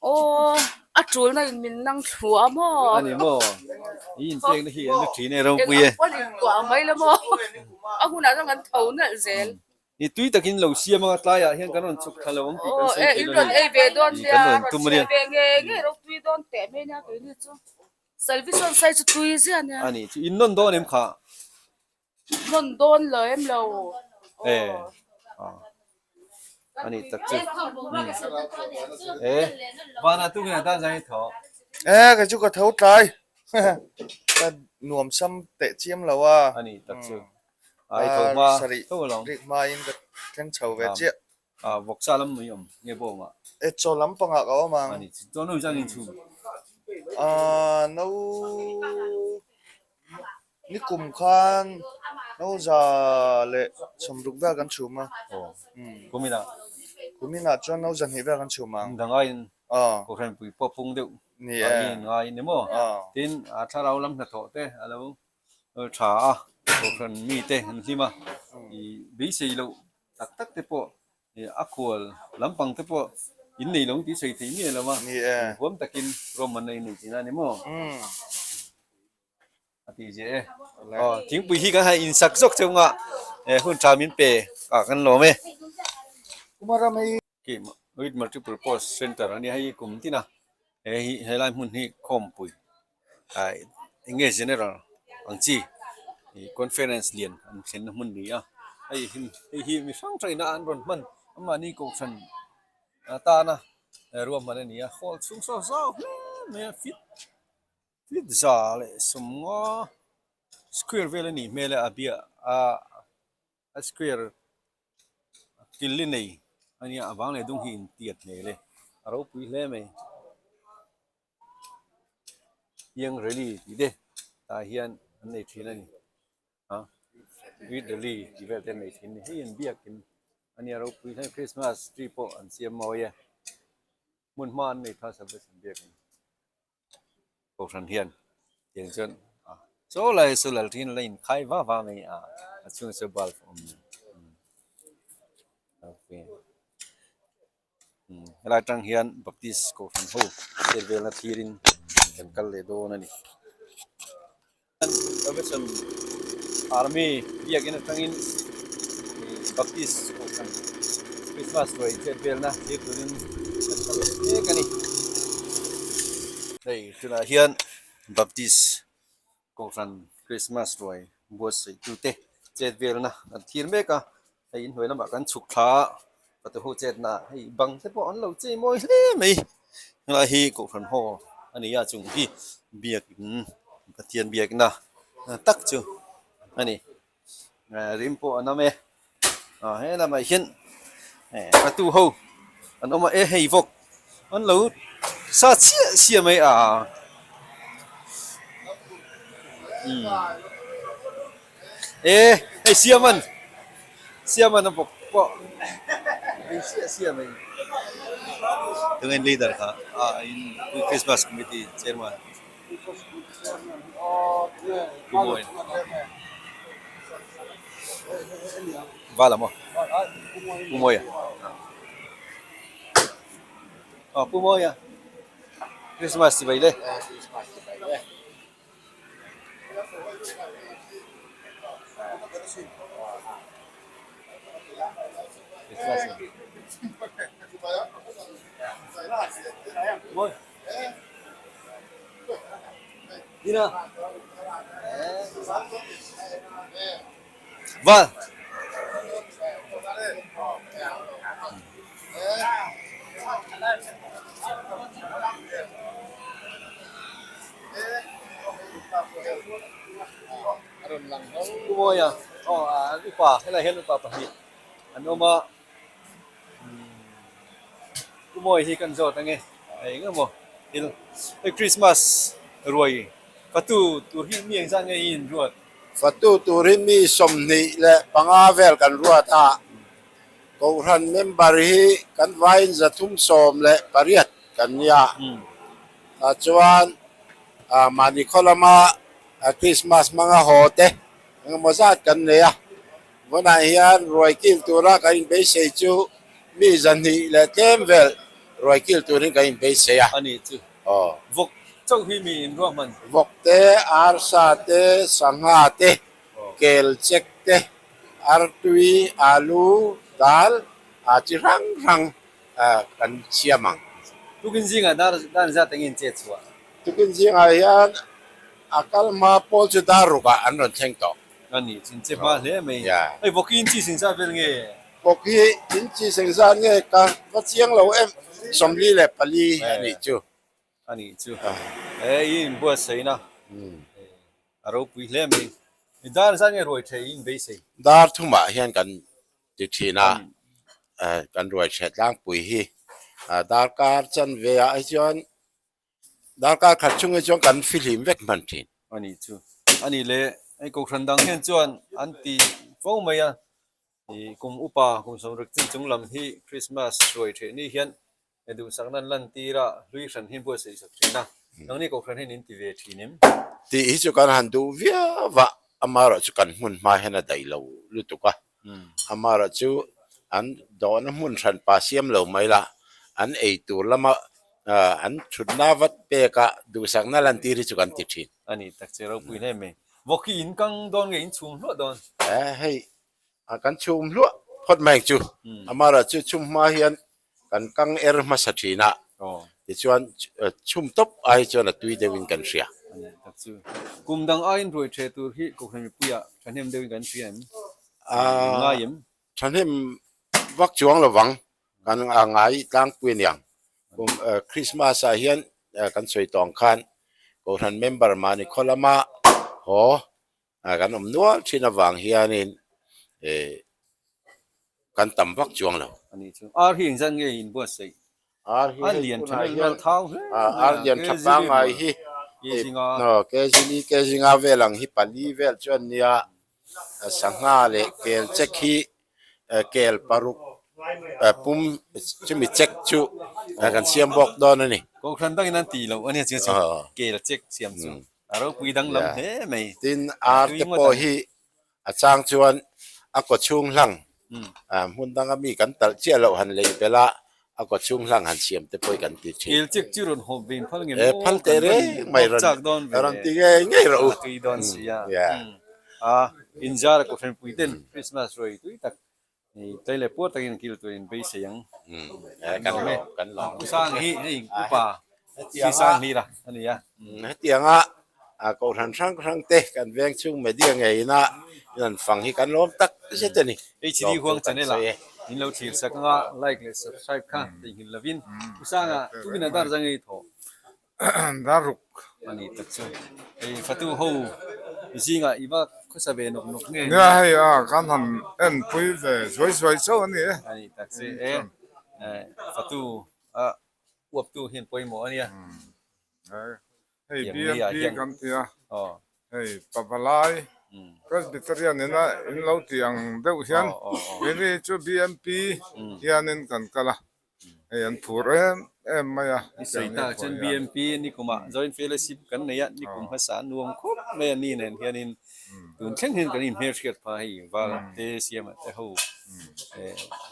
Aw, a tulna in min nang thlu a maw? A ni maw? I inpekna hi an la thin e ropui e. Eng ang pawn inkuah mai la maw? A hunah chuan kan tho nalh zel. Ni tui takin lo siam anga tlaiah hian kan rawn chhuk thla lo ang tih kan sawi thei lo a ni. Kan rawn tum a nia. A ni chu in nawn dawn em kha? E a ni tak chu. E vanah tukin a dan zai tho. E kei chu ka tho tlai ka nuam sam teh chiam lo a. A ni tak chu. Ai tho hma tho alawm. Rik hma in ka thleng chho ve chiah. A vawksa lam mai awm nge bawng ah? E chaw lam pangah ka awm ang. Ani chu no zang in chhum. A no ni kum khan no za leh sawmruk vel kan chhum a. Aw kumin ah? Kumin ah chuan no za hnih vel kan chhum ang. Dang aiin kohhran pui pawh pung deuh ni e. Ngai ni maw? Tin a thlarau lam hnathawh te a lo tha a, kohhran mite an hlim a, ih beisei loh tak tak te pawh ih a khual lampang te pawh in nei lo tih sawi thei miah lo a, huam takin ruahmanna in nei thin a ni maw? A ti zia e. Aw thingpui hi kan han insak zawk cheu nga hun tha min pe ah kan lawm e. With multiple post center a nia hei kum tin a he hi helai hmun hi khawmpui ah eng nge general ang chi ih conference lian an thlenna hmun ni a hei hi hei hi mi hrang hrang ina an rawn hman amahni kohhran tana ruahman a ni a hall chhung saw zau hle mai a fit fit za leh sawmnga square vel a nih hmel a a biah ah. A square kil i nei a nia a vang leh dung hi in tiat hmel e a ropui hle mai piang rally tih te tah hian an nei thin a ni a youth rally tih vel te an nei thin a ni hei an biakin a nia ropui hle christmas tree pawh an siam mawi e hmun hma an nei tha salvation biakin. Kohhran hian tiang chuan chaw lai chu lal thin la inkhai va va mai a a chhung chu bulb a awm helai atang hian baptist kohhran ho chet velna thlirin kan kal leh dawn a ni. Army biakin atangin Baptist kohhran Christmas ruai chet velna thlir turin kan kal leh mek a ni. Hei tunah hian Baptist kohhran Christmas ruai buatsaih tute chet velna kan thlir mek a. Hei inhnuai lamah kan chhuk thla a, fatu ho chetna ah hei bang te pawh an lo chei mawi hle mai. Helai hi kohhran hall a ni a chung hi biakin Pathian biakna tak chu a ni. Rim pawh a nam e. Ah he lamah hian fatu ho an awm a, e hei vawk an lo sa chiah chiah mai a. E hei siaman siaman a bawk pawh hei siah siah mai tunge leader kha a in christmas committee chairman Pu Mawi Vala maw Pu Mawia. Aw Pu Mawia Christmas chibai le. Christmas chibai le. Mawi. Dina. Val. Pu Mawia aw an upa helai hian upa pahnih an awm a Pu Mawia hi kan zawt ange eng emaw thil hei Christmas ruai fatu tur hi mi engzat nge i inruat? Fatu tur hi mi 25 vel kan ruat a, Kohhran member hi kan vaiin 318 kan nia. Tah chuan mahni khaw lama Krismas hmanga haw te engemaw zat kan nei a, vawnah hian ruai kil tura kan inbeisei chu mi 200 leh tlem vel ruai kil turin kan inbeisei a. A ni chu. Vawk chauh hi mi inruahman. Vawk te, arsa te, sangha te, kel chek te, artui, alu, dal, a chi hrang hrang kan siam ang. Tukin zingah dar dan zat engin che chhuah? Tukin zingah hian a kal hma pawl chu dar rukah an rawn thleng tawh. A ni, chin che hma hle mai. Hei vawk hi in chi seng zat vel nge? Vawk hi in chi seng zat nge ka va chiang lo em? 44 a nih chu. A nih chu. He i inbuatsaihna a ropui hle mai. Dar zat nge ruai thei in beisei? Dar thumah hian kan ti thin a, kan ruai theh tlangpui hi darkar chanve ah hi chuan Darkar khat chhung hi chuan kan fihlim vek hman thin. A nih chu. A nih le, hei Kohhran dang hian chuan an ti fo mai a, ih kum upa kum 60 chin chung lam hi Christmas hruai theih ni hian duhsakna an lantir a, hlui hran hi buatsaih sak thin a, nangni Kohhran hian in ti ve thin em? Tih hi chu kan han duh viau a, amaherawhchu kan hmun hma hian a daih lo lutuk a, Amaherawh chu an dawhna hmun hran pa siam lo mai la, an ei tur lama an thutna vat peka duhsakna lantir hi chu kan ti thin. A ni tak che ropui hle mai. Vawk hi in kang dawn nge in chhum hluah dawn? E hei kan chhum hluah phawt mai ang chu. Amaherawh chu chhum hma hian kan kang er hmasa thin a, tichuan chhum tawp ai chuan a tui deuhin kan hria. A ni tak chu. Kum dang aiin ruai ṭhe tur hi Kohhran mipuiah ṭhahnem deuhin kan hria em? In ngai em? Ṭhahnem vak chuang lovang kan ngai tlangpui a niang. Kum Christmas ah hian kan sawi tawng khan Kohhran member mahni khaw lama haw kan awm nual thin avang hianin eh kan tam vak chuang lo. A nih chu. Ar hi engzat nge in buatsaih? Ar hi A lian tha hmel hmel thau hle mai a. Ar lian tha pangngai hi kg li kg nga vel ang hi pali vel chu an nia. Sangha leh kel chek hi kel paruk pum chumi chek chu kan siam bawk dawn a ni. Kohhran dangin an tih loh a nia chu kel chek siam chu. A ropui danglam hle mai. Tin, ar te pawh hi a chang chuan a kaw chhung hlang hmun danga mi kan talh chiah loh han lei belh a, a kaw chhung hlang han siam te pawh hi kan ti thin. Kel chek chu rawn hawp ve in phal nge maw? Phal teh reng mai rawn rawn ti ngei ngei rawh u. A tui dawn si a. A inzar a kohhran pui ten Christmas ruai tui tak Tlai leh puar takin kil tur in beisei ang. Kan lawm kan lawm. Pu Sang hi hei upa Sri Sang Hlira a ni a. Hetianga Kohhran hrang hrang te kan veng chhung media ngeina in an fang hi kan lawm tak zet a ni. HD Huang channel ah in lo thlir sak anga like leh subscribe kha theihnghilh lovin Pu Sanga tumin a dar zang ei thawh. Dar ruk. A ni tak chu. Hei fatu ho zingah i va khawsa ve nawk nawk nge? Nia hei a kan han en pui ve zuai zuai chauh a ni e. A ni tak chu e. Fatu a uaptu hian pawimawh a nia. Hei BMP kan ti a. Hei Pavalai Presbyterian ina in lo tih ang deuh hian keini chu BMP hianin kan kal a. Hei an phur em em mai a. I sawi ta chuan BMP nikumah Joint Fellowship kan nei a, nikum hmasa a nuam khawp mai a ni nen hianin tun thleng hian kan inhmelhriat phah hei val te siamah te ho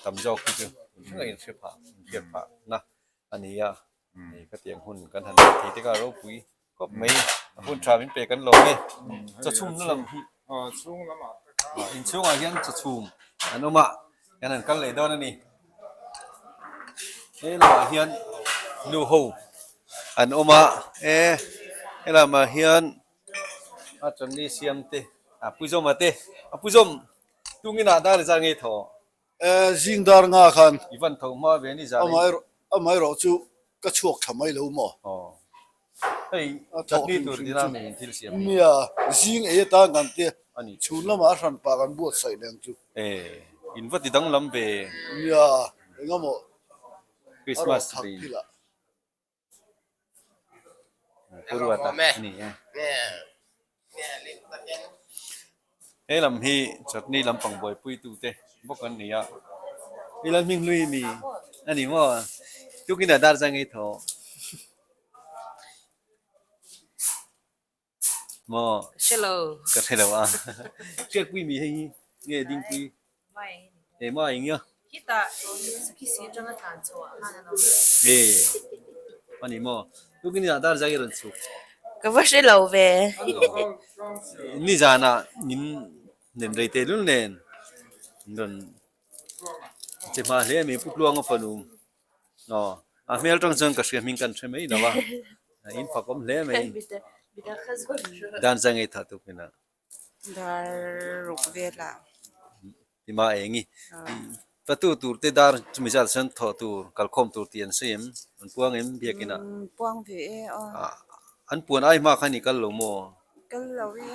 tam zawk hi chu tun thleng a inhre phah inhriat phah na. A ni a, hei khatiang hun kan han neih thei te kha ropui khawp mai. A hun tha min pe kan lawm e. Chawchhum na lam hi inchhungah hian chawchhum an awm a, kan han kal leh dawn a ni. He lamah hian nu ho an awm a, e he lamah hian a chawlhni siam te a pu zawma te a pu zawm tungin ah dar zar ngei thaw. E zing dar nga khan. I van tho hma ve ni zan in. Amaherawh chu ka chhuak tha mai lo maw? Aw. Hei chutney tur dina mi in thil siam hi. Nia, zing ei atan kan tia chhun lamah a hran pah kan buatsaih leh ang chu. E, in va ti danglam ve. Nia, engemaw a rawh thak thil ah. He lam hi chutney lampang buaipui tute bawk an ni a, he lam hming hlui mi a ni maw tukin ah dar zang ei thaw Maw? Hre lo. Ka hre lo a. Hriatpui mi hei hi nge dingpui? Mai. E mai eng ia? Khitah sakhi si atanga tlan chhuah khan an awm. E a ni maw? Tukin ah dar zai rawn chhuk. Ka va hre lo ve. Nizanah min nen rei teh lul nen rawn che hma hle a mi Pu Tluanga fanu. Aw, a hmel tang chuan ka hria hming kan hre mai lo a, in fak awm hle mai. Dan zai ngei thah tuk ina. Dar ruk velah. Tima engi. Fatu tur te dar chumi zat chuan thawh tur kalkhawm tur tih an sawi em? An puang em biakina? Puang ve e aw. An puan ai hma khan i kal lo maw? Kal lo e.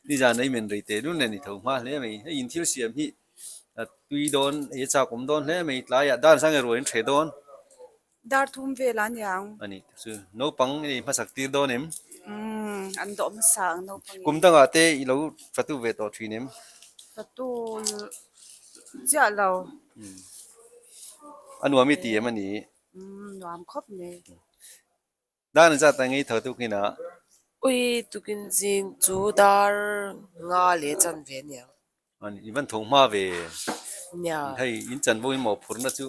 Nizan ei men rei teh lul nen i tho hma hle mai. Hei in thil siam hi A tui dawn, ei a chak awm dawn hle mai tlaiah dar zang erawh in hreh dawn. Dar thum vel a niang. A nih chu naupang i hmasak tir dawn em? Umm an dawh hmasa ang naupang in. Kum dangah te i lo fatu ve tawh thin em? Fatu chiah lo. A nuam i ti em a ni? Umm nuam khawp mai. Dar an zat ang i tho tukin ah. Ui tukin zing chu dar nga leh chan ve aniang. An i van tho hma ve. Nia. Hei in chan bo in mawhphurhna chu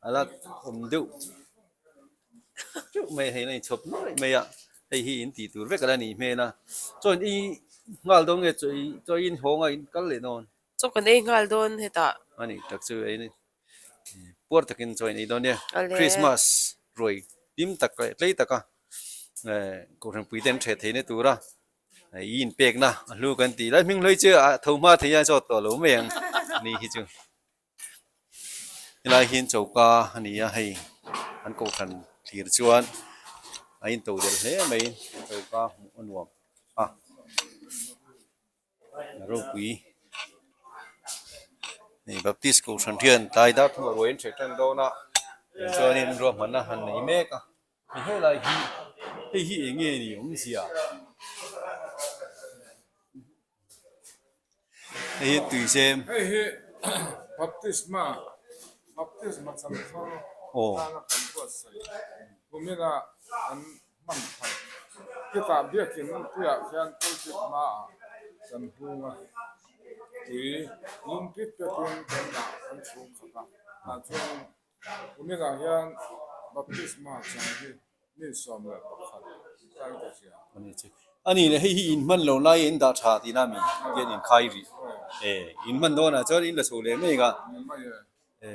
a la awm deuh deuh mai a hei la inchhawp nuaih mai a hei hi in tih tur vek a la nih hmel a chuan i nghal dawn nge chaw i chaw in hawng a in kal leh dawn. Chaw kan ei nghal dawn hetah. A nih tak chu ei Puar takin chaw in ei dawn nia. Christmas ruai hlim tak leh tlei taka Kohhran puite an hreh theihna tura i inpekna a hlu kan tih lai hming hlui chu a tho hma thei hian zawt tawh lo mai ang ni hi chu. Helai hian choka a ni a hei an kohhran thlir chuan a into delh hle mai choka hmuh a nuam a. Ropui hei Baptist kohhran hian tlai dar thum a ruai an hreh tan dawn a chuanin ruahmanna han nei mek a ni helai hi hei hi eng nge ni awmzia hei hi tuizem. Hei hi Baptisma Baptisma chanthar tana kan buatsaih kumina an hman khat. Hetah biakin puiah khian pulpit hmaah kan hung a, tui lum pit petin kan dah kan chhung khat a. Tah chuan kuminah hian baptisma chang hi mi 11 tlai ta zia. A ni le, hei hi in hman lo lai in dah tha tihna mi hian in khai rih. E, in hman dawnah chuan in la chho leh mek a. E.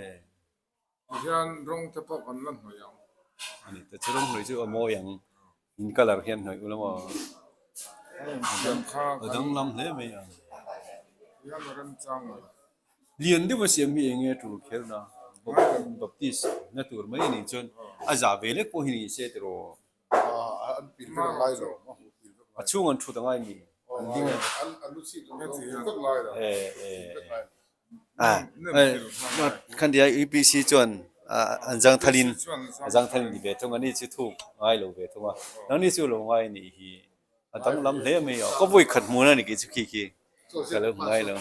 Tihian rawng te pawh kan la hnawih ang. A ni ta chu rawng hnawih chu a mawi ang. In colour hian hnawih ula maw? A rawn siam kha A danglam hle mai ang. Tihian a remchang mai. Lian deuh a siam hi eng nge tul kher na? Baptist na tur mai a nih chuan a zah ve lek pawh hi ni se tiraw? A chhung an thut angai mi? An ding a. Khan tia UPC chuan an zang thalin a zang thalin ni ve thung a ni chu thuk ngai lo ve thung a nangni chu lo ngai nih hi a danglam hle mai a ka vawi khat hmun a ni kih chu khi khi ka lo hmu ngai lo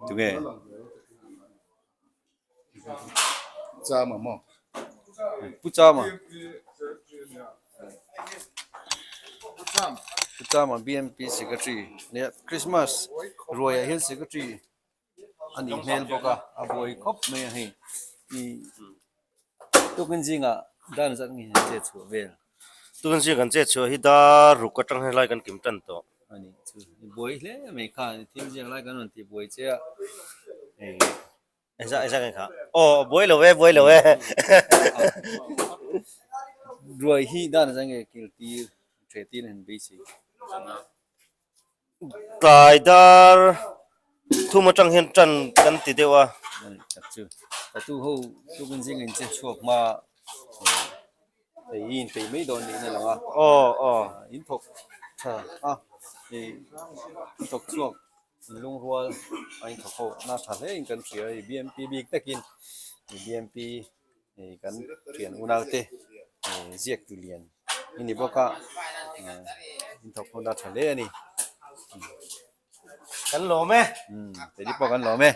tunge. Chama maw? Pu Chama. Pu Chama BMP Secretary nia Christmas ruai ah hian Secretary a nih hmel bawk a, a buai khawp mai a hei. Tukin zingah dan zat nge hian chet chhuah vel? Tukin zing kan chet chhuah hi dar ruk atang helai kan kim tan tawh. A nih chu, i buai hle mai khan i thil ziak lai kan rawn tih buai che a. Engzah engzah nge kha? Aw buai lo e buai lo e. Ruai hi dan zat nge kil tir ṭhe tir han beisei. Tlai dar thum atang hian tan kan ti deuh a. Tak chu tatu ho tukin zing in che chhuak hma ei in peih mai dawn niin a lang a. Aw aw. In thawk tha a ei in thawk chhuak in lungrual a in thawk ho na tha hle in kan hria a BMP bik takin BMP hei kan thian unau te ziak tu lian i ni bawk a in thawk hun a tha hle a ni kan lawm e keini pawh kan lawm e.